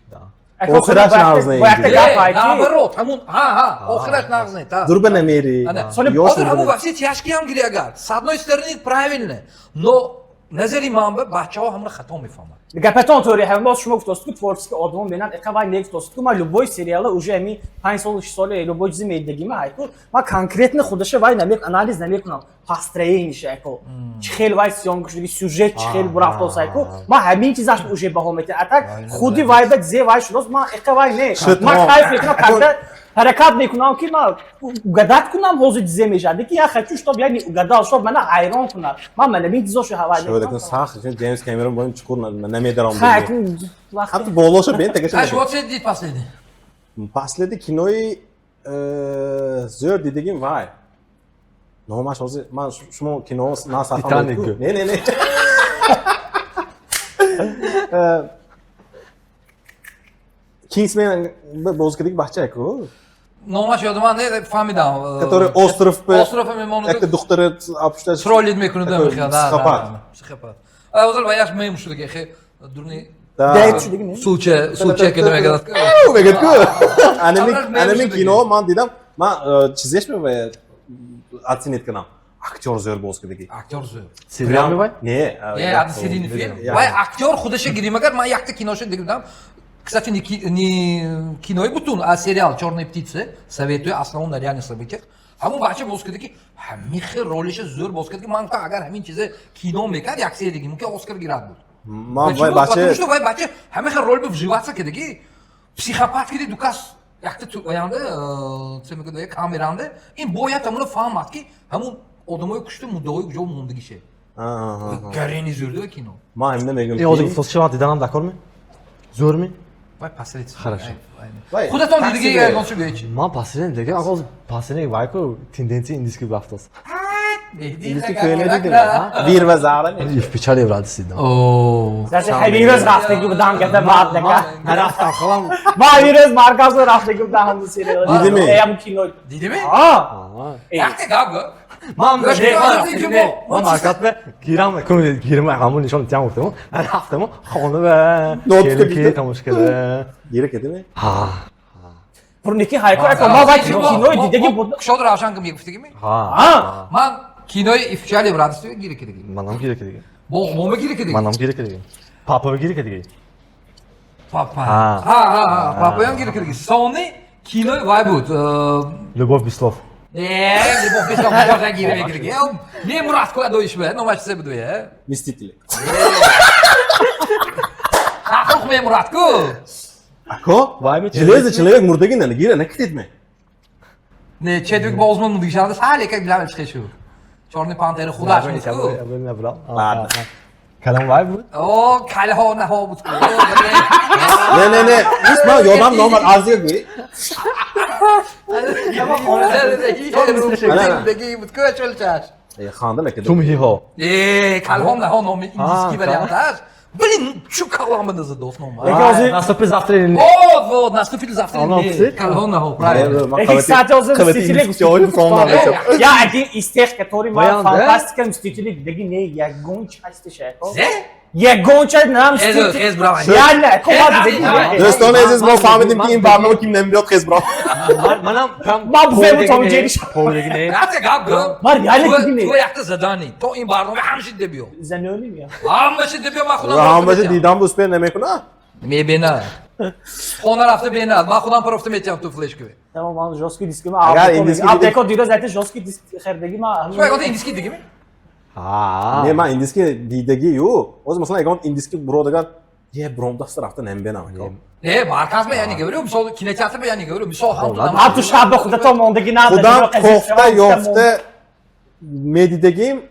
Охираш нағз не. Бо якта Не, гап ай ки наоборот, ҳамун ҳа, охираш нағз не, та. Дурба намери. Ана. Соли Ёш Ҳозир ҳамун намери. «Во все тяжкие» ҳам гири агар. С одной стороны правильно, но назари ман ба бачаҳо ҳамро хато мефаҳманд. Гапатон тӯри, ҳамин боз шумо гуфтост, ки творческий одамон бинанд, эқа вай негуфтост, ки ман любой сериала уже ҳамин 5 сол, 6 соли любой чизи медидагима айку, ман конкретно худаша вай намек анализ намекунам, построениша айку, чӣ хел вай съёмка шудаги, сюжет чӣ хел бурафтос айку, ман ҳамин чизаш уже баҳо метиҳам. А так худи вай ба зе вай шудост, ман эқа вай не, Шуд, ман тамом. кайф мекунам, когда ҳаракат мекунам, ки ман угадать кунам ҳозир зе мешавад, лекин я хочу, чтоб я не угадал, чтоб мана ҳайрон кунад, ман манамин чизошо ҳавай Шояд акун сахт, чун Ҷеймс Кэмерон бо ин чуқур намедаром. Хай, акун вақте Ҳатто болоша бен тагаша. Аш вот се дид последний? Последний кинои зӯр дидагим вай. Номаш ҳозир ман шумо кино на сарфам. «Титаник». Не, не, не. Кингсмен боз кардagi бача ку. Номаш ёдуман не, фаҳмидам. Который остров Остров мемонад. Якта духтари апушташ. Троллит мекунад Такой мехоҳад. Да, психопат. да, психопат. А ҳозир ваяш мем шудаги, хе дурни Да. Дайт шудаги не? сулча, сулча ки мегӯяд. Мегӯяд ку. Анами Аввал мем анами шудаги. кино ман дидам, ман чизеш мебояд оценить кунам. Актер зӯр боз кардagi. Актер зӯр. Сериал мебай? Не, Не, одна серийный фильм. Вай актер худаша гирим агар, ман якта киноша дидам. Кстати, не кинои бутун, а сериал «Черные птицы». Советую, основан на реальных событиях. Ҳамун бача боз карда, ки ҳамин хел ролиша зӯр боз кард, ки ман гуфтам, агар ҳамин чизе кино мекард, як серия диги мумкин Оскар гирад буд. Ман вай Почему? Потому бача что вай бача ҳамин хел роль вживаться карда, ки психопат киди, дукас якта оянда че мегӯяд, камеранда ин бояд ҳамуно фаҳмад, ки ҳамун одамои кушти муддаои куҷо мондагише. Гарени зӯрда кино. Ман ҳамина мегӯям. Ин ҳозир гуфтост, шумо диданам дакор ми? Зӯр ми? Вай посредственно. Хорошо. Вай, Худатон такси дидаги бе. ягон чӣ гӯед чи? Ман последний дига, ҳозир последний вай ку тенденсия индийский рафтост. Индийский кӯйне дидем. Вир ва Зара не? И в печали радости дидам. О. Значит, ҳамин рӯз рафтагӣ будам, гапа баъд нака. Нарафтам, холам. Ман ҳамин рӯз марказро рафтагӣ будам ҳамун сериал. Дидими? Ҳамун кино. Дидими? А. Якта гап гӯ. Ман Гӯш кун, ҳозир ки ман марказ бе гирам кун гирам ҳамун нишон тиям гуфтам. Рафтам хона бе. Нотка Келин ки дидам. тамош карда. Гира кардими? Ҳа. Пурники ҳайко ако ма вай кинои дидаги буд. Кушод равшан ки мегуфтагими? Ҳа. Ман кинои И в печали и в радости гире кидаги. Манам гире кидаги. Боғ мома гире кидаги. Манам гире кидаги. Папа гире кидаги. Папа. Ҳа. Ҳа, ҳа, ҳа, папаям гире кидаги. Сони кинои вай буд. Любовь без слов. Не, любовь без слов божа гире мекидаги. Не Мурат куя доиш бе, номаш се буд е. Мстители. Шахрух мемурад ку. Ако? Вай ми Железный человек мурдаги на гира накитид ме. Не, Чедвик Боузман мудигишанда сал якак билам чиқа шу. Чёрный пантера худаш буд ку. Ладно. Калам вай буд? О, калҳо наҳо буд ку. Не, не, не. Ис ман ёдам номад азига гӯй. Буд ку чолчаш. Э, ханда накида. Тумҳиҳо. Э, калҳо наҳо номи индийский варианташ. Блин, чу калама наза дост нома. Яке ҳозир- Наступит завтра или нет? Вот, вот, наступили завтра. Оно псих? Калҳо наҳо, правильно. Яки кстати ҳозир Мстители Я один из тех, который ма Баян, да? фантастика Мстители дидаги не ягон частиша ако. Зе? Ягон часть нам Хез, Мстители. хез, браво. Реально, ако ма дидаги не. Дӯстони азиз, мо фаҳмидем, ки ин барнома ким намебиёд, хез бро. Манам прям Ман бузем Том Джерри. Повлиги не. Рафта гап гап. Ман реально диги не. Ту якта задани. То ин барнома ҳамаши дебиё. Заноним я. Ҳамаши дебиё, ман худам. Ҳамаша дидам, успел намекуна. Мебина. Хона рафта бинад. Ман худам профта метиҳам ту флешка. Тамом, ман жёсткий диск ма. Агар индийский диди- Аптеко дирӯз айта жёсткий диск харидаги ма. Шумо ягон индийский дигими? Ҳа. Не, ман индийский дидаги ю. Ҳозир масалан ягон индийский буродагар е бромдаст рафта намебинам. Ако. Не, марказ ма я не говорю, мисол кинотеатр ма я не говорю, мисол ҳам ту А ту шаб худато мондаги на. Худам кофта ёфта медидагим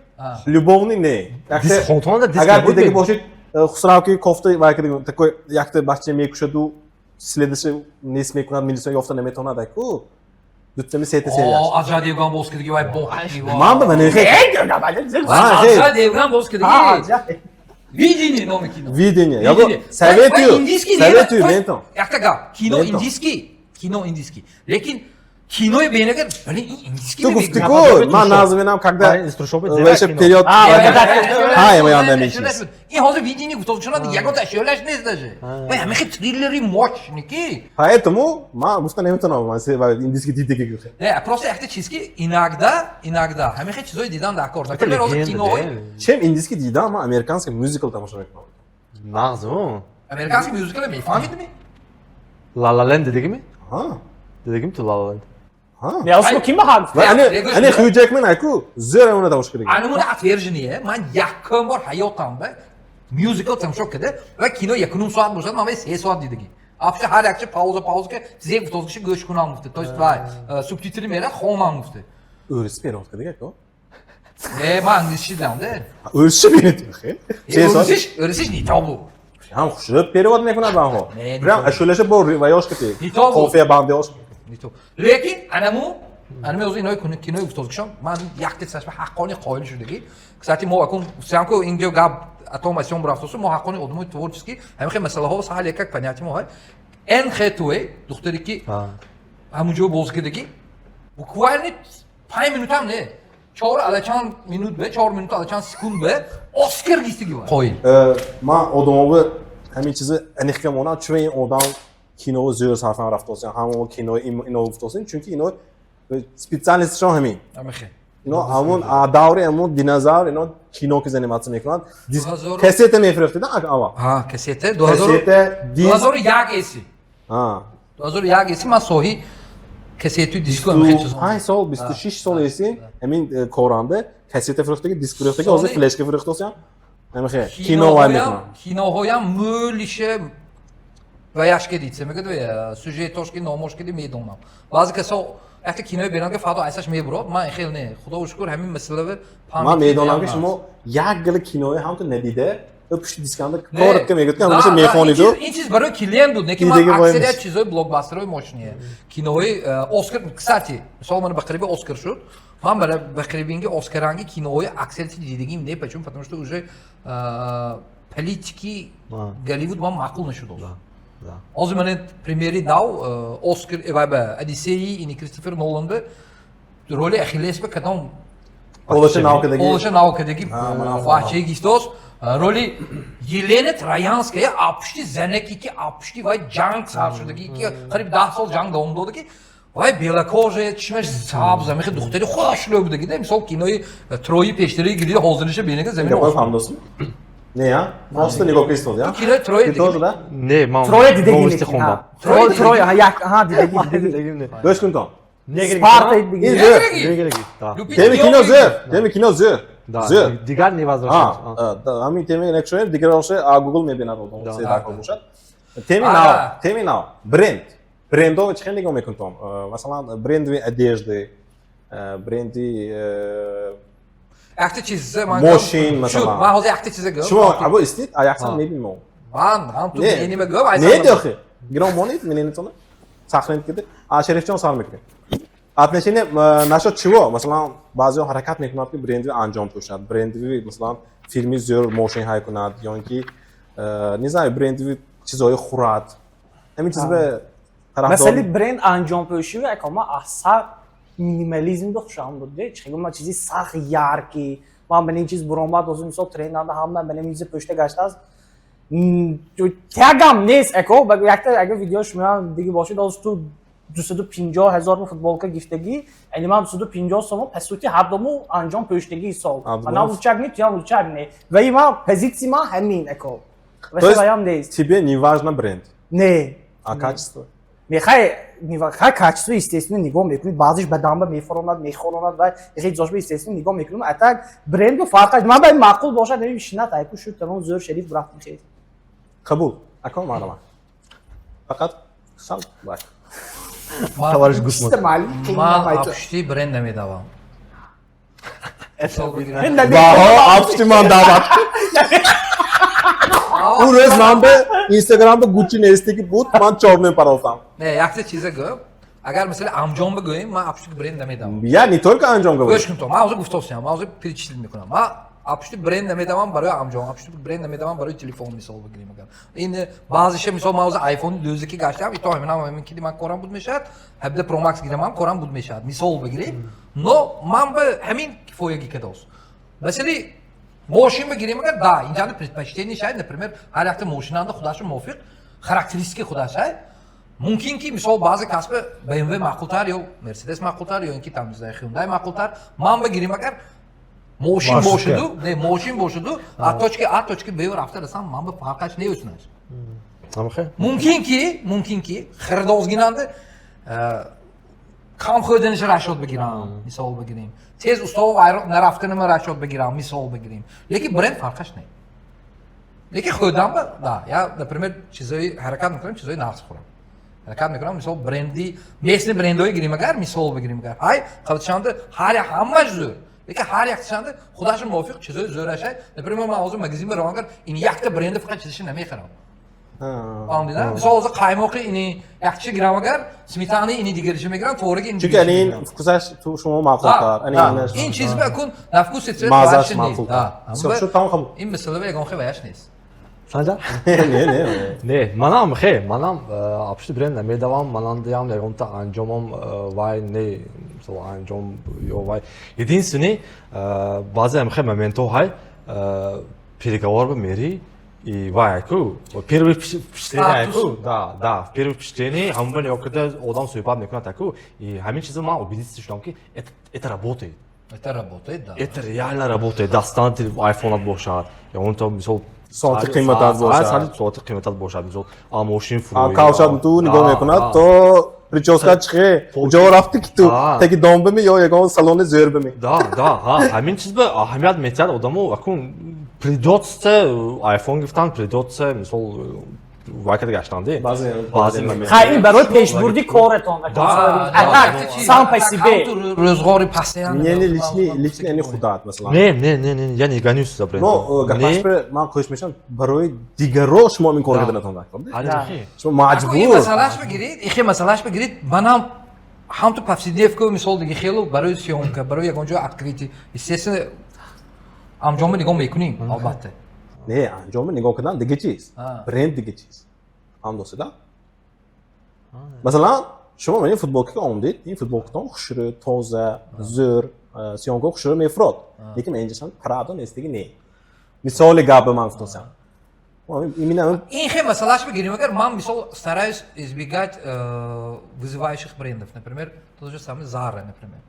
любовный не. Диск хонтонда диск Агар набуд дидаги ми? бошед, Хусрав ки кофта вай кардагим, такой якта бача мекушаду, следующий нест мекунад, милиция ёфта наметавонад аку. Дутами сета серияш. О, Аджай Девган боз кидаги вай бо. Ман ба ман хе. Аджай Девган боз кидаги. Видение номи кино. Видение. Яго Видение. советую. Вай индийский не, Советую вай- ментон. Якта гап. Кино Ментон. индийский, кино индийский. Лекин кинои бенагар, блин, ин индийский. Ту гуфти ку, ман назминам, когда Вай, из трущоб зера ваше кино. период. А, Ҳа, я намечиз. Ин ҳозир видение гуфтоз чунад ягон ашёлаш нест даже. Вай ҳамихи триллери мощный ки. Поэтому ман гуфта наметавонам, ман се вай индийский дидаги гуфта. Не, просто якта чиз ки иногда ҳамихи чизои дидан дар кор. Например, ҳозир легенда, кинои де. Чем индийский дидам, ман американский мюзикл тамошо мекунам. Нағз, американский мюзикл мефаҳмидми? Ла Ла Ленд дидагими? Ҳа. Дидагим ту Ла Ла Ленд? Ҳа. Не, осмо ким ба Ва ани Ай, ани Хью Джекман аку, зера уна тамошо кардагим. Анамуна отвержение, ман якум бор ҳаётам ба мюзикл тамошо карда ва кино 1,5 соат бошад, ман вай 3 соат дидаги. Афша ҳар якча пауза пауза ки зе гуфтозгиши гӯш кунам гуфта. То есть вай субтитри мера хонам гуфта. Ӯрис перевод кардагим аку. Не, ман англисчи дидам де. Ӯрисчи бинед хе. 3 соат. Ӯрисиш, ӯрисиш не то буд. Ҳам хушрӯб перевод мекунад банҳо. Не, не Прям то. ашулаша бо ваёш кати. Не то буд. Кофея бандиош. Не то. Лекин анаму ҳозир инои кинои гуфтозгишон ман якте сашба ҳаққони қоил шудагӣ. Кстати, мо акун сиамко инҷо гап атом асём рафтосу, мо ҳаққони одамои творческий ҳамин масъалаҳо саҳал якак понятие мо ҳай. Энн Хэтуэй, духтаре ки ҳамун ҷо боз кардагӣ, буквально 5 минутам не, чор ала чанд минут бе, 4 минут ала чанд секунд бе Оскар гистиги вай қоил. Ман одамовы ҳамин чизи аниқ камонам, чун ин одам кинои зӯр сарфан рафтосин, ҳамон кинои ино гуфтосин, чунки ино специалистшон ҳамин. Амихе. Ино ҳамон даври ҳамон динозавр, ино кино ки заниматься мекунанд. Кассета мефирӯхтидан аввал. Ҳа, кассета. Кассета, диск. 2001 эси. Ҳа. 2001 эси ман соҳи кассету диску ҳамихе чизо. 5 сол, 26 сол эси ҳамин коранда кассета фурӯхтаги, диск фурӯхтаги, ҳозир флешка фурӯхтосиям. Ҳамихе кино вай мекунанд. Киноҳоям мӯлише ваяш кедице мегӯяд вая сюжетош ки номош кеди медонам. Баъзе касо якта кинои беран ки фардо айсаш мебурод, ман хел не, худо шукр, ҳамин масъалава. Ман медонам, ки шумо як гила кинои ҳамту надида ё пушти дисканда коротко мегӯяд, ки ҳамаша мехониду. Ин чиз барои клиент буд, не ки ман аксарият чизои блокбастерои мощные кинои Оскар. Кстати, мисол, ман ба қариби Оскар шуд, ман ба қарибинги Оскаранги киноҳои аксарияти дидагим не. Почему? Потому что уже политики Голливуд ман маъқул нашуд. Ҳозир ман премьери нав Оскар вайба Одиссеи ини Кристофер Ноланба роли Ахиллес ба кадом Олаша навкадаги. Олаша навкадаги бачаи гистос. Роли Елена Троянская, апушти занаки, ки апушти вай ҷанг сар шудаги, ки қариб 10 сол ҷанг давом дода, ки вай белокожая, чишмаш сабз, амихи духтари хушрӯ будаги да. Мисол, кинои Трои пештари гирида, ҳозириша бинага, замин. Гапои фаҳмдосӣ? Не, я? Просто нигоҳ кистод, я? Кинои Трои. Ты тоже, да? Не, ман Троя дидаги. Новости хондам. Троя, Троя, як, аҳа, дидаги, дидаги. Гӯш кун то. Спарта дидаги. Ин зӯр. Да. Теми кино зӯр. Теми кино зӯр. Да, Зӯр. дигар не возвращается. Ҳамин теме некшоем, дигар оше а Google мебинад одам, Да. се дакор бошад. Теми Ага. нав, теми нав. Бренд. Брендо чӣ хел нигоҳ мекунтон? Масалан, брендови одежды, бренди Якта чиз ман Мошин, масалан. Шуд, ман ҳозир якта чизе гӯям. Шумо або истид, а яксан мебинем мо. Ман ҳам ту Не. менима гӯям. Не, дохи. Гиром монед, мененитона. Сахнед киде. А Шерифҷон, сар мекунем. Отношение насчет чего? Масалан, баъзеҳо ҳаракат мекунанд, ки брендви анҷом пӯшад, брендви, масалан, фирми зӯр мошин ҳай кунад, ё ин ки не знаю, брендви чизҳои хӯрад. Ҳамин чиз бе тарафдор. Масали бренд анҷом пӯшиву акома асар минимализм до хушам буд, де. Чӣ ман чизи сахт яркий. Ман ба ин чиз буромад, озу мисол тренданда ҳама ба ин чизи пӯшта гаштааст. Тягам нест, ако якта агар видео шумо диги бошед, оз ту 250 000 футболка гифтагӣ, яъне ман 250 сомон, по сути, ҳардому анҷом пӯштагӣ ҳисоб. Абдулло. Ман лучак не, туям лучак не. Ва и ман позитсия ман ҳамин, ако. Ва То есть шаваям нест. тебе не важно бренд, Не. а качество? Мехай хай, качество, естественно, нигоҳ мекунӣ, баъзеш ба дамба мефоронад, мехоронад ва хеле ҷошба, естественно, нигоҳ мекунам. А так бренду фарқаш ман ба маъқул бошад, намешинад, айку шуд, тамом, зӯр, шериф рафтим, хел. Қабул. Ако маълума. Фақат сал лайк. Товарищ Гусман. Маълум. Ман апушти бренд намедавам. Баҳо апшти ман даъват. Ӯ рӯз ман ба Инстаграм ба Гуччи нестиги буд, ман чорнӯ парофтам. Не, якта чизе гӯям. Агар масалан анҷом бигӯем, ман апушти бренд намедавам. Я не только анҷом говорю. Гӯш кун то, ман ҳозир гуфтосиям, ман ҳозир перечислить мекунам. Ман апушти бренд намедавам барои анҷом, апушти бренд намедавам барои телефон, мисол бигирем агар. Ин баъзеша, мисол, ман ҳозир iPhone 12 ки гаштам, ито ҳаминам ҳамин ки ман корам буд мешавад, 17 Pro Max гирамам корам буд мешавад. Мисол бигирем. Но ман ба ҳамин кифоягӣ кадост. Масали мошин бигирем агар, да, инҷа предпочтение шаид, например, ҳар якта мошинанда худашо мувофиқ характеристики худаш ай. Мумкин ки, мисол, баъзе касба BMW маъқултар ё Mercedes маъқултар ё ин ки там, не знаю, Hyundai маъқултар. Ман бигирем агар, мошин Маршрутка. бошаду, не, мошин бошаду, аз точки А точки Б рафта расам, ман ба фарқаш неюснаш. Амхе? Мумкин ки хирдозгинанда кам хӯрданашро расчёт бигирам, мисол бигирем. Тез устов нарафтанама расчёт бигирам, мисол бигирем. Лекин бренд фарқаш не. Лекин хӯрдан ба, да, я, например, чизои ҳаракат мекунам, чизои нағз хӯрам. Ҳаракат мекунам, мисол, бренди, местный брендҳои гирем агар, мисол бигирем агар. Ҳай, қабатшанда ҳар як ҳамаш зӯр. Лекин ҳар якташанда худашо мувофиқ чизои зӯрашай. Например, ман ҳозир магазин барам агар, ин якта бренди фақат чизиша намехарам. Фаҳмидӣ? Мисол, ҳозир қаймоқи ини якчи гирам агар, сметани ини дигариша мегирам, твороги ини Чунки дигариша ани мегирам. ин вкусаш ту шумо маъқултар. Ани инаш Ин чиз ба кун на вкус и цвет маззаш варши нест. маъқултар. Да. Всё, шуд, тамом, қабул. Ин масъала ягон хел ваяш нест. Санҷар? Не, не. Не, манам хе, манам апшти бренд намедавам, манандиам ягонта анҷомам вай не, мисол, анҷом ё вай. Единственный баъзе хе моментҳо ҳай, переговор ба мери и вай ку, первое впечатление Статус. ку, да, первое впечатление ҳамон ё када одам суҳбат мекунад аку, и ҳамин чизо ман убедиться шудам, ки это работает. Это работает, да. Это реально работает. Дастан айфонат бошад, ё он то, мисол, Соати қиматат бошад. Соати қиматат бошад, мисол, а мошин А фурӯӣ. кавшат ту нигоҳ мекунад, то прическа чихе, ҷо рафти ки ту теки дом бими ё ягон салони зӯр бими. Да, ҳа, ҳамин чиз ба аҳамият метиҳад одамо, акун придётся айфон гирифтан, придётся, мисол, вай када гаштанде. Баъзе баъзе Хай, ин барои пешбурди коретон. Да, А так, сам по себе. Рӯзғори постоянно. Не, не, личный, личный ани худат, масалан. Не, не, не, не, я не гонюсь за брендом. Но гапаш бе ман хоҳиш мешавам, барои дигаро шумо ин кор Да. карданатон дар. Али, хе. Шумо Ин маҷбур. масъалаш бигиред, ихе масъалаш бигиред, манам ҳам ту повседневка, мисол, диги хело барои съёмка, барои ягон ҷо открытие. Естественно, анҷомо нигоҳ мекунем, албатта. Не, анҷоми нигоҳ кардан дига чиз. А. Бренд дига чиз. Ҳам досида? Масалан, шумо ман ин футболка ки омдед, ин футболкатон хушрӯ, тоза, зӯр, съёмка хушрӯ мефурод. Лекин инҷасан Прадо нестиги не. Мисоли гапи ман гуфтосам. Именно. Ин хе масалаш бигирем, агар ман мисол стараюсь избегать вызывающих брендов, например, тот же самый Zara, например.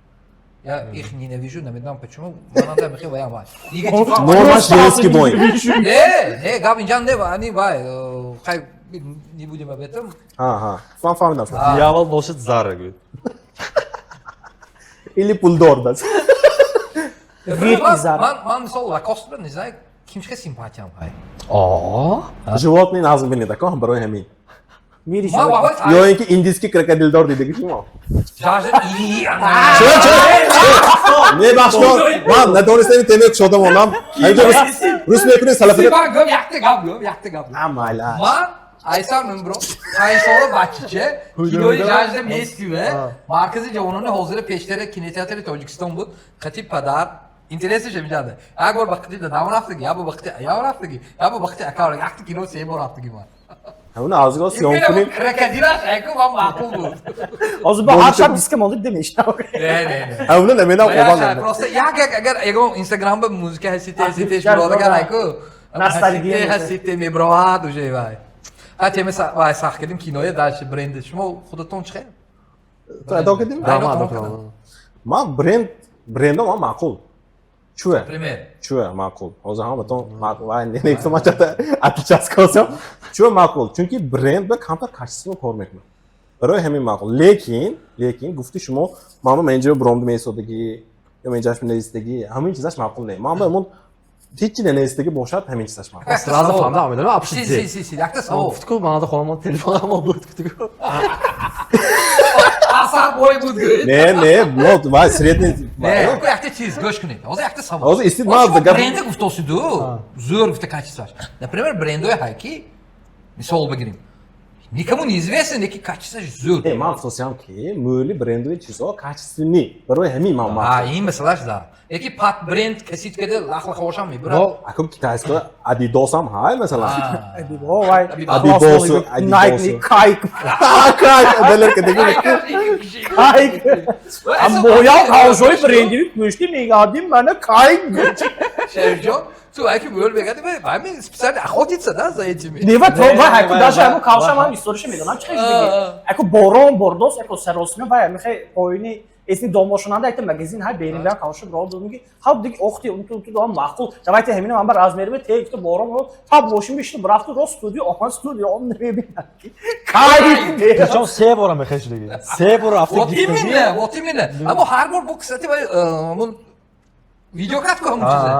Я их ненавижу, намедонам почему. Мананда мехе ваям вай. Нормаш женский бой. Не, не, гап инҷа не, они вай, хай, не будем об этом. Ага, ман фаҳмидам. Дьявол носит Зара, говорит. Или пулдор даст. Ман мисол Лакост, не знаю, кимчика симпатиям ҳай. Животный назм бинед, ако барои ҳамин. Ё ин ки индийский крокодилдор дидагӣ шумо? Чё, чё? Мебахшед, ман надонистам, ин темаи кушода мондам. Ҳаминҷо рус мекунед салафи. Якта гап гӯм, якта гап. Амалаш. Ман айсам бро, 5 сола бачича, кинои «Жажда мести» маркази ҷавонони ҳозира, пештара кинотеатри Тоҷикистон буд, қати падар. Интересиш ҳаминҷанда. Як бор ба қати дадам рафтагӣ, як бор ба қати аям рафтагӣ, як бор ба қати акам, якта кино се бор рафтагӣ ман. Ҳамун азго съём кунем. Крокодилаш айку ман маъқул буд. Ҳозир бо ҳар шаб диска монда демешнав. Не, не, не. Ҳамуна намедам қобал. Просто як як агар ягон Инстаграм ба музыка ҳасите ҳасите шмуродагар айку. Ностальгия. Ҳасите меброад уже вай. Ҳа, тема вай сахт кардем киноя, дальше бренди. Шумо худатон чӣ хел? Ту адо кардим? Да, ман адо кардам. Ман бренд брендо ман маъқул. Чӯя? Например. Чӯя маъқул? Ҳозир ҳаматон вай нексо, ман чата отличаться кардам. Чӯя маъқул? Чунки бренд ба камтар качественно кор мекунад. Барои ҳамин маъқул. Лекин гуфти шумо, ман менеҷер бромд месодагӣ ё менеҷераш менависдагӣ, ҳамин чизаш маъқул не. Ман ба ҳамон ҳеҷ нанависдагӣ бошад, ҳамин чизаш маъқул. Сразу фаҳмидам, медонам, Си, вообще. си, си, си, якта савол. Гуфтку, ман хонам телефонам буд, гуфтку. Асар бой буд, гӯед. Не, не, мо вай средний. Не, якта чиз, гӯш кунед. Ҳозир якта савол. Ҳозир истид, ман Бренде гуфтосиду, зӯр гуфта качестваш. Например, брендои ҳай ки, мисол бигирем. Никому не известно, леки качестваш зӯр. Не, ман гуфтосиам ки мӯли брендои чизҳо качественный. Барои ҳамин ман А, маъқул. ин масалаш да. Яки пат бренд касит каде лахлахошам мебурад. Но Ако китайско Адидосам ҳай, масалан. Вай. Адидосу, Найк, Кайк. Кайк, далер кадеги. Кайк. Моям ҳавзои брендиви пӯшти мегардим, мана кайк. Шерифҷон, ту айки мӯл мегади, вай ми специально охотится, да, за этими. Нева то вай ҳайку даже ҳамо кавша ман историша медонам чи хел. Аку борон бордос, аку саросима вай мехе поини эсни домошонанда айта магазин ҳай берин бя кавша бро думги ҳав диги охти унту унту дом маъқул, давайте ҳамина ман ба размерме те ки борон та бошим бишти брафту рост студио охан студио он намебинам ки кайк. Причем се бора мехеш диги. Се бор рафта. Вот именно, вот именно. Аммо ҳар бор бо, кстати, вай ҳамун видеокат ку ҳамун чизе.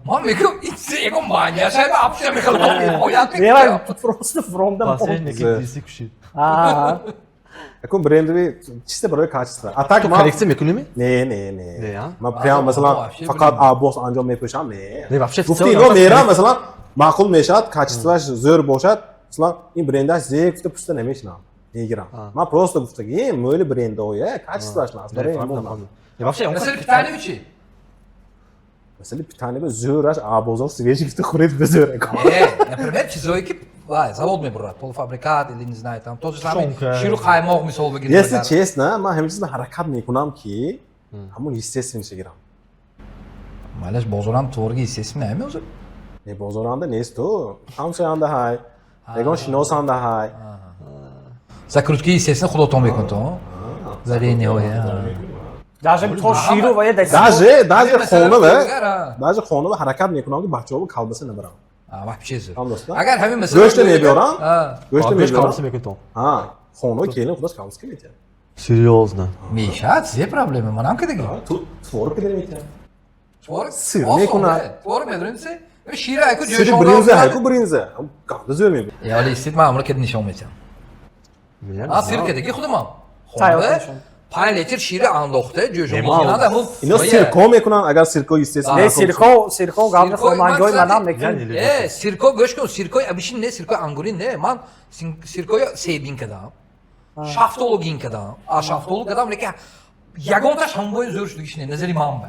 Ман мегӯям, ин чизе ягон маънияш ҳай, вообще мехелам оят. Нева просто фромда. Последний ки диси кушид. Акун брендови чисто барои качество. А так Ту ман коллекция мекунӣ? Не, не, не. Не, а? Ман прям масалан вообще фақат Аббос анҷом мепӯшам, не. Не, вообще в Гуфти целом ино мерам, масалан, маъқул мешавад, качествоаш зӯр бошад, масалан, ин брендаш зе гуфта пуста намешинам. Мегирам. Ман просто гуфтаги, мӯли брендоя, качествоаш наст. Барои ҳамон ман. Не, вообще Масалан, питание чи? Масалан, питание ба зӯраш Аббозор свежий гуфта хӯред ба зӯр. Не, например, чизое ки вай завод мебурад, полуфабрикат или не знаю, там тот же самый Пшонка. ширу қаймоқ мисол бигирем. Если честно, ман ҳамин чизро ҳаракат мекунам ки ҳамон естественный гирам. Малаш, бозорам творги естественно намеозад. Не, бозоранда нест ту. Ҳамсоянда ҳай. Ягон шиносанда ҳай. Закрутки естественно худотон мекунед, то? Варенье. Даже то ширу ва я Даже хона ва даже хона ва ҳаракат мекунам ки бачаҳо колбаса набарам. Вообще зӯр. Там достон. Агар ҳамин масала Гӯшта мебиёрам. Гӯшта гӯшт мебиёрам. колбаса мекунед то. Ҳа, хона келин худаш колбаса метиҳад. Серьезно? Мешад, зе проблема. Манам ки диги. Ту творог кида метиҳад. Творог Сыр мекунад. Творог медонем се? Шира айку Сири бринза, ҳайку бринза. Ганда зӯр мебиёрам. Я вали истид ман амро кед нишон метиҳам. А сир кедаги худамам. Тайёр Хонда нишон. 5 литр шира андохта ҷӯшон Нема. мекунад ҳамун. Ино сирко мекунанд, агар сирко естественно. Не, сирко, сирко гавни Сирко, хомангои ман, манам кстати, Я мекунем. не люблю. Сирко гӯш кун, сиркои абишин не, сиркои ангурин не. Ман сиркои себин кадам. Шафтолу гин кадам. А шафтолу кадам, лекин ягонташ ҳамбои зӯр шудагиш не, назари ман ба.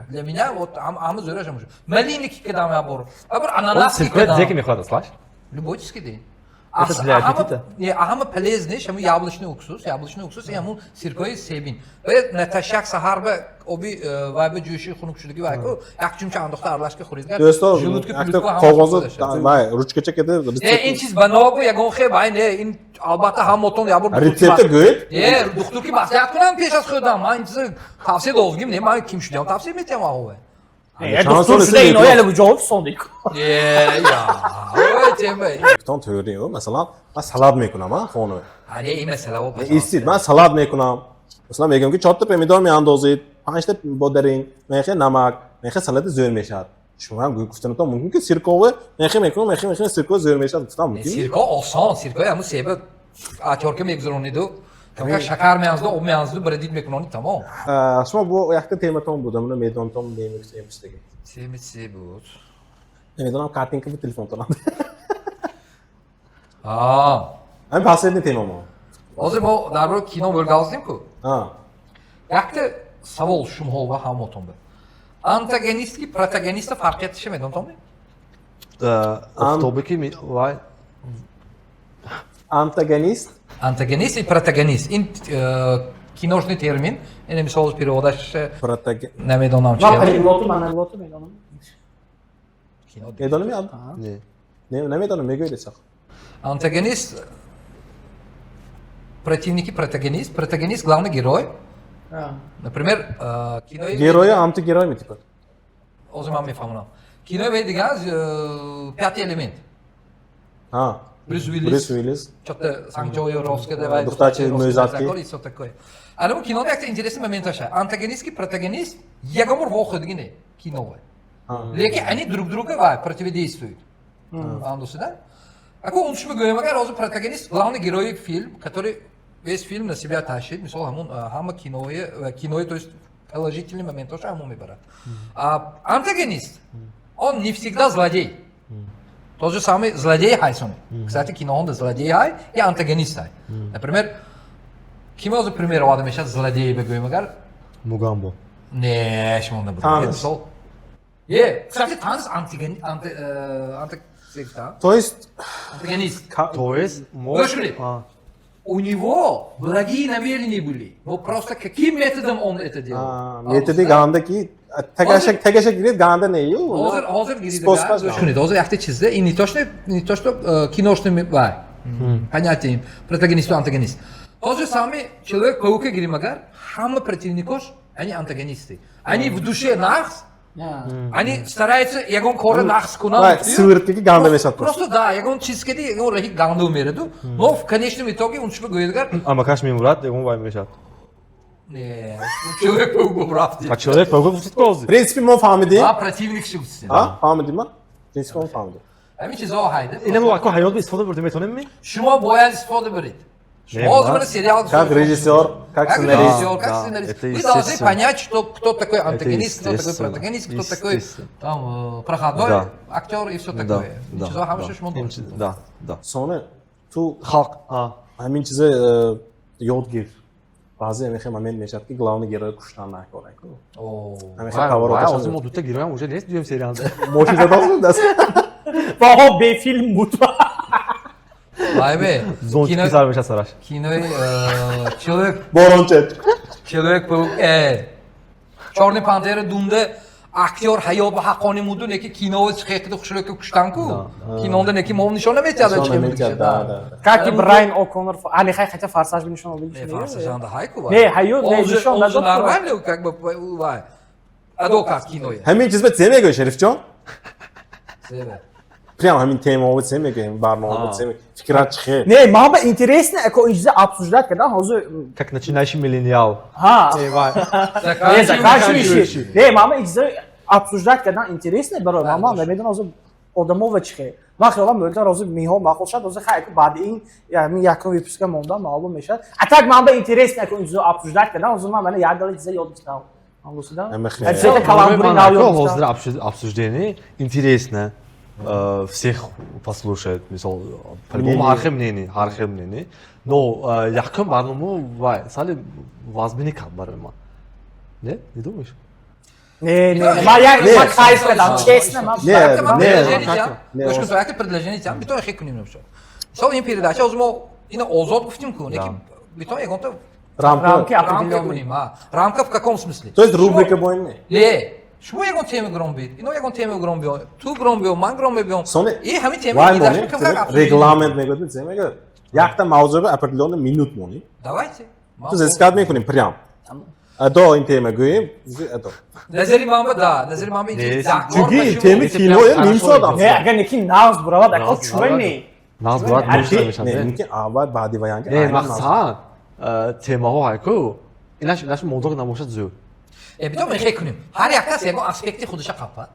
Для меня вот ҳама зӯраш ҳамон шуд. Малиники кадам я бор. Я бор ананас Сиркои кадам. зеки мехӯрад аслаш? Любой чиз киди. Это для аппетита? Не, ҳама полезный ҳамун яблочный уксус, яблочный уксус и ҳамун сиркои себин. Ва натощак саҳар ба оби вай ба ҷӯши хунук шудагӣ вай ку як чумча андохта аралашка хӯридгар. Дӯсто, желудка якта плюс коғозу вай ручкача кеда. Не, ин чиз ба ногу ягон хе вай не, ин албатта ҳамотон ябор. Рецепта гӯед. Не, духтур ки маслиҳат кунам пеш аз хӯрдан, ман ин чиза тавсия додгим, не, ман ким шудям тавсия метиҳам аҳове. Чанд Духтур сол шуда истед ино мекунад? яле ҷавоб сондик. Не, я. Ой, тема. Тон тӯри, масалан, ман салат мекунам, а, хона. Аре, ин масъала. Истид, ман салат мекунам. Масалан, мегӯям ки чорта помидор меандозед, панҷта бодиринг, мехе намак, мехе салати зӯр мешавад. Шумо ҳам гуфтанатон мумкин ки сиркове мехе мекунам, мехе мехе сирко зӯр мешавад, гуфтам мумкин. Сирко осон, сирко ҳамун себа атёрка мегузарониду, камка шакар меанзду, об меанзду, бредит мекунони, тамом. Шумо бо якта тематон буд, амна медонтон немекстеги. Тема се буд? Намедонам, картинка бу телефонтон. А. Ҳамин последний тема мо. Ҳозир мо дар бораи кино гап ку. А. Якта савол шумоҳо ва ҳамотон ба. Антагонист ки протагониста фарқиятиша медонтон? Офтобе ки вай. Антагонист. Антагонист и протагонист. Ин киношный термин. Ин мисол переводаш Протаг намедонам чи. Ман полиглоту, ман наглоту медонам. Кино. Медонам я? Не. Не, намедонам, мегӯед сах. Антагонист противники протагонист, протагонист главный герой. Например, кинои Героя антигерой ми типа. Ҳозир ман мефаҳмонам. Кинои вай дигар «Пятый элемент». А. Брюс Уиллис. Брюс Уиллис. Что-то Санчо Юровская, давай. Духтарчи мӯйзадки. И всё такое. Ана кино якта интересный момент аша. Антагонист ки протагонист ягон бор вохӯрдагӣ не кинове. Лекин они друг друга вай противодействуют. Фаҳмидоси, да? Ако он шумо гӯем агар ҳозир протагонист главный герой фильм, который весь фильм на себя тащит, мисол ҳамун ҳама кинои кинои, то есть положительный момент тоже ҳамун мебарад. А антагонист, он не всегда злодей. Тот же самый злодей ҳайсон. Кстати, киноонда злодей ҳай и антагонист ҳай. Например, ким ҳозир пример оварда мешавад злодей бигӯем агар? Мугамбо. Не, шумо набуд. Танос. Мисол. Е, кстати, Танос антигонист, анти, анти, То есть антагонист. То есть мо Гӯш кунед. А. У него благие намерения были. Но просто каким методом он это делал? А, методи ганда ки тагашак тагашак гирид ганда не ю. Ҳозир гирид. Способ. Гӯш кунед, ҳозир якта чизда, ин не то что не то что киношный вай. Понятие протагонист антагонист. Тот же самый Человек-паука гирим агар, ҳама противникош, они антагонисты. Они в душе нахс, они стараются ягон кора нахс кунанд. Вай, сывыртки ганда мешавад. Просто да, ягон чиз кеди, ягон раҳи ганду мераду. Но в конечном итоге он шумо гӯядгар, Амакаш мемурад, ягон вай мешавад. Не, Человек-паук рафти. А Человек-паук гуфтид ко В принципе, мо фаҳмидем. А противник шуд. А, фаҳмидем ма? В принципе, мо фаҳмидем. Ҳамин чизҳо ҳайда. Ина мо ако ҳаёт истифода бурда метавонем ми? Шумо бояд истифода баред. Не, Шумо ҳозир сериал Как режиссер, как Как сценарист. режиссер, как Да, сценарист. это Вы должны естественно. понять, что кто такой антагонист, кто такой естественно. протагонист, кто такой Естественно. там проходной актер и все такое. Чизҳо ҳамаша шумо Ин донед. Да. Соне, ту Халқ. А. ҳамин чиза ёд гир. Баъзе ҳамин момент мешавад ки главный герой куштан накора. О, Ҳамин Вай, повороташ. ҳозир мо дута героям уже нест дуюм сериалда. Мошина дозм даст. Воҳо бефилм буд. Вай бе. Зонтики Кино сар мешавад сараш. кинои Человек Боронча. Человек-паук, Черный пантера дунда актер ҳаёт ба ҳаққони муду, неки кино чиқиқиди хушроки куштан-ку. Кинонда неки мо нишон наметиҳад Нишон чиқиқиди. наметиҳад, да. Как и Брайан О'Коннор. А, не, хай, хотя «Форсаж» би нишон дод. Не, «Форсажанда ҳай ку. Не, ҳаёт не нишон Он же надод. нормально как бы вай. Адо кард киноя. Ҳамин чиз ба це мегӯӣ, Шарифҷон? Себе. Прям ҳамин темао це мегӯем, барномао це мегӯем. Фикрат чӣ хел? Не, ман ба интересно, ако ин чиза обсуждать кардан, ҳозир Как начинающий миллениал. Ҳа. Вай. Не, заканчивающий. Не, ман ба ин чиза обсуждать кардан интересно барои ман, ман намедонам ҳозир одамо ва чӣ хел. Ман хиёлам мӯлтар ҳозир миҳо маъқул шад, ҳозир хай баъди ин ҳамин якум выпуска монда маълум мешавад. А так ман ба интересно, ако ин чизо обсуждать кардан, ҳозир ман мана як дала чиза ёд гирифтам. Ҳамдосида? Ҳама хел. Ҳадисата каламбури нав ёд Ҳозир гирифтам. обсуждение интересно. Всех послушает, мисол, по-любому ҳар хел мнение, ҳар хел мнение. Но якум барномао вай сали вазбини кард барои ман. Не, не думаешь? Не, ман як Не. ман кайф кардам, честно, ман Не, Якта ман не, предложение тиям. не, Гӯш кун, якта предложение тиям, битон хе кунем намешад. Мисол, ин передача ҳозир мо ина озод гуфтим ку, неки битон ягонта Рамка. Рамки рамка определённый. кунем, а рамка в каком смысле? То есть рубрика боин не. Не, шумо ягон тема гиром бид, ино ягон тема гиром биё, ту гиром биё, ман гиром мебиём. Сони И ҳамин тема вай гидаш монем, кам как обсуждение. Регламент мегӯяд, зе мегӯяд. Якта мавзӯъ определённый минут монем. Давайте. То засекать мекунем прям. Адо ин тема гӯем, адо. Назари ман ба, да, назари ман ба ин Не, чиз закор Чунки ба ин шумо. теми Это кино прям ним соат хорошо. Не, агар неки нағз буравад, ако Нағз чӯ буравад. не. Нағз бурад Не, мешавад мешавад. мумкин аввал баъди ваянги. Не, мақсад темаҳо ҳайку инаш мондор набошад зӯр. Э, битон мехе кунем. Ҳар як кас ягон аспекти худиша қапад.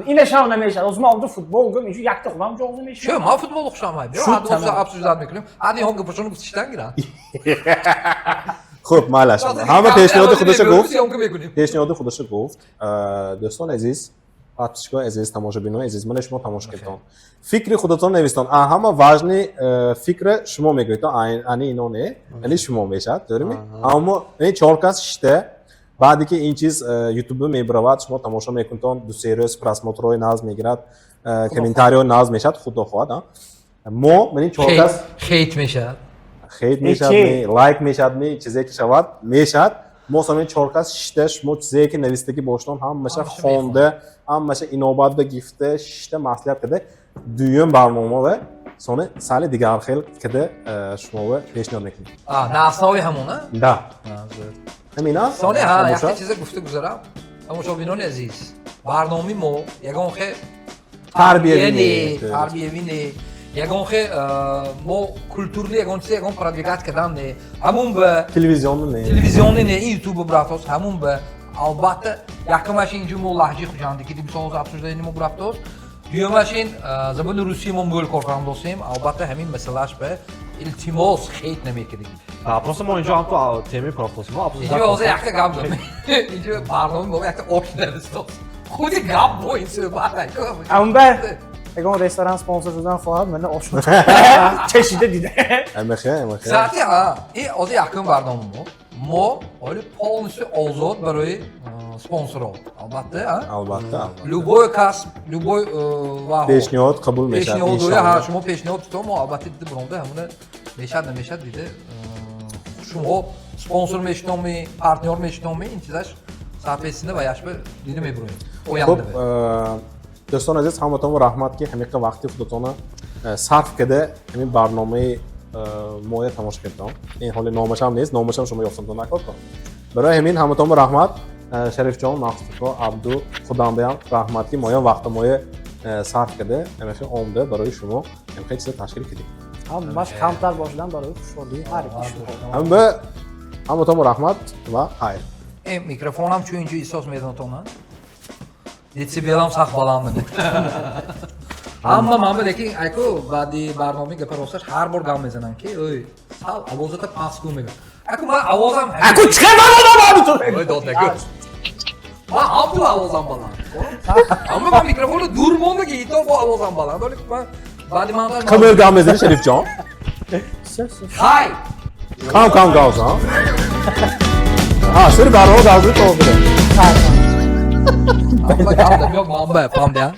Инашам намешавад. Ҳозир ман онҷо футбол гӯям, инҷо якта худам ҷоғза Чё, мешавад. ман футбол хушам ай. Биё, Шуд, ҳар ду тамом. обсуждать мекунем. Ҳар ниҳон гапашону гуфтиштан гиранд. Хуб, майлаш. Ҳама пешниҳоди худашо гуфт. Съёмка мекунем. Пешниҳоди худашо гуфт. Дӯстони азиз, подписчикои азиз, тамошобинои азиз, мана шумо тамошо кардон. Фикри худатон навистон. А ҳама важный фикра шумо мегӯед, ани ино не, ани шумо мешавад, дорими? Аммо ин чор кас шишта, баъде ки ин чиз ютуб мебаравад, шумо тамошо мекунтон, ду се рӯз просмотрҳои нағз мегирад, комментариҳои нағз мешавад, худо хоҳад. Мо ман ин чор кас Хейт мешавад. Хейт мешавад, чӣ? Лайк мешавад, ми чизе ки шавад, мешавад. Мо самин чор кас шишта, шумо чизе ки навистагӣ боштон, ҳамаша Ҳамаша хонда, ҳамаша инобатда гифта, шишта маслиҳат карда, дуюм барнома ва сони сали дигар хел кида шумова пешниҳод мекунем. А, на основи ҳамона? Да. Ҳамин аст? Сони, ҳа, Бошад? якта чиза гуфта гузарам. Тамошобинони азиз, барномаи мо ягон хе Тарбиявӣ не, не. тарбиявӣ не. Ягон хе мо культурный ягон чиз ягон продвигать кардан не. Ҳамун ба Телевизионни не. Телевизиони не, ин ютуб брафтоз, ҳамун ба албатта якумаш инҷо мо лаҳҷаи хуҷандӣ ки мисол ҳозир обсуждение мо бурафтоз. Дуюмаш ин забони русии мо мӯл кор кардан досем, албатта ҳамин масъалааш ба илтимос хейт намекардем. Да, просто мо инҷо ҳамто темаи профтос мо инҷо ҳозир якта гап дорем. Инҷо барнома мо якта ош навистоз. Худи гап бо ин суҳбат. Амба ягон ресторан спонсор шудан хоҳад, мана ошно чашида дида. Амахе, амахе. Кстати, ҳа, и ҳозир якум барнома мо ҳоли полностью озод барои спонсорҳо. Албатта, а? Албатта, албатта. Любой кас, любой ва Пешниҳод қабул мешавад, пешниҳод дорӣ, ҳа, иншоаллоҳ. Шумо пешниҳод то мо албатта дида буронда ҳамуна мешад, намешад дида шумо спонсор мешиноми, партнёр мешиноми, ин чизаш соответственно ва яшба дида мебуроем. Хуб, Оянда. Дӯстони азиз, ҳаматон раҳмат, ки ҳамиқа вақти худатонро сарф карда ҳамин барномаи моя тамошо кардам. Ин ҳоли номашам нест, номашам шумо ёфтантон накардтон. Барои ҳамин ҳаматон раҳмат. Шарифҷон, Мақсудко, Абду, худамдаям раҳмат, ки моя вақти моя сарф карда ҳамаша омда барои шумо ҳамин чиза ташкил кардем. Ҳамаш камтар бошидан барои хушҳолии ҳар яки шумо. Ҳама ҳаматон раҳмат ва хайр. Э, микрофонам чун инҷо эҳсос медонатон, децибелам сахт баланд меда. Амма ман ба лекин айку баъди барномаи гапа росташ ҳар бор гап мезанам, ки ой, сал овозата паст кун мегӯям. Айку ман овозам Аку чиқар ман. Ой, дод нагӯ. Ман ҳам ту овозам баланд. Амма ман микрофонро дур монда ки ито бо овозам баланд. Вале ман баъди ман Камер гап мезанӣ, Шарифҷон? Хай! Кам кам гап зан. А, сири барнома гап зани то охира. Амма гап намеёб, ман ба фаҳмидам.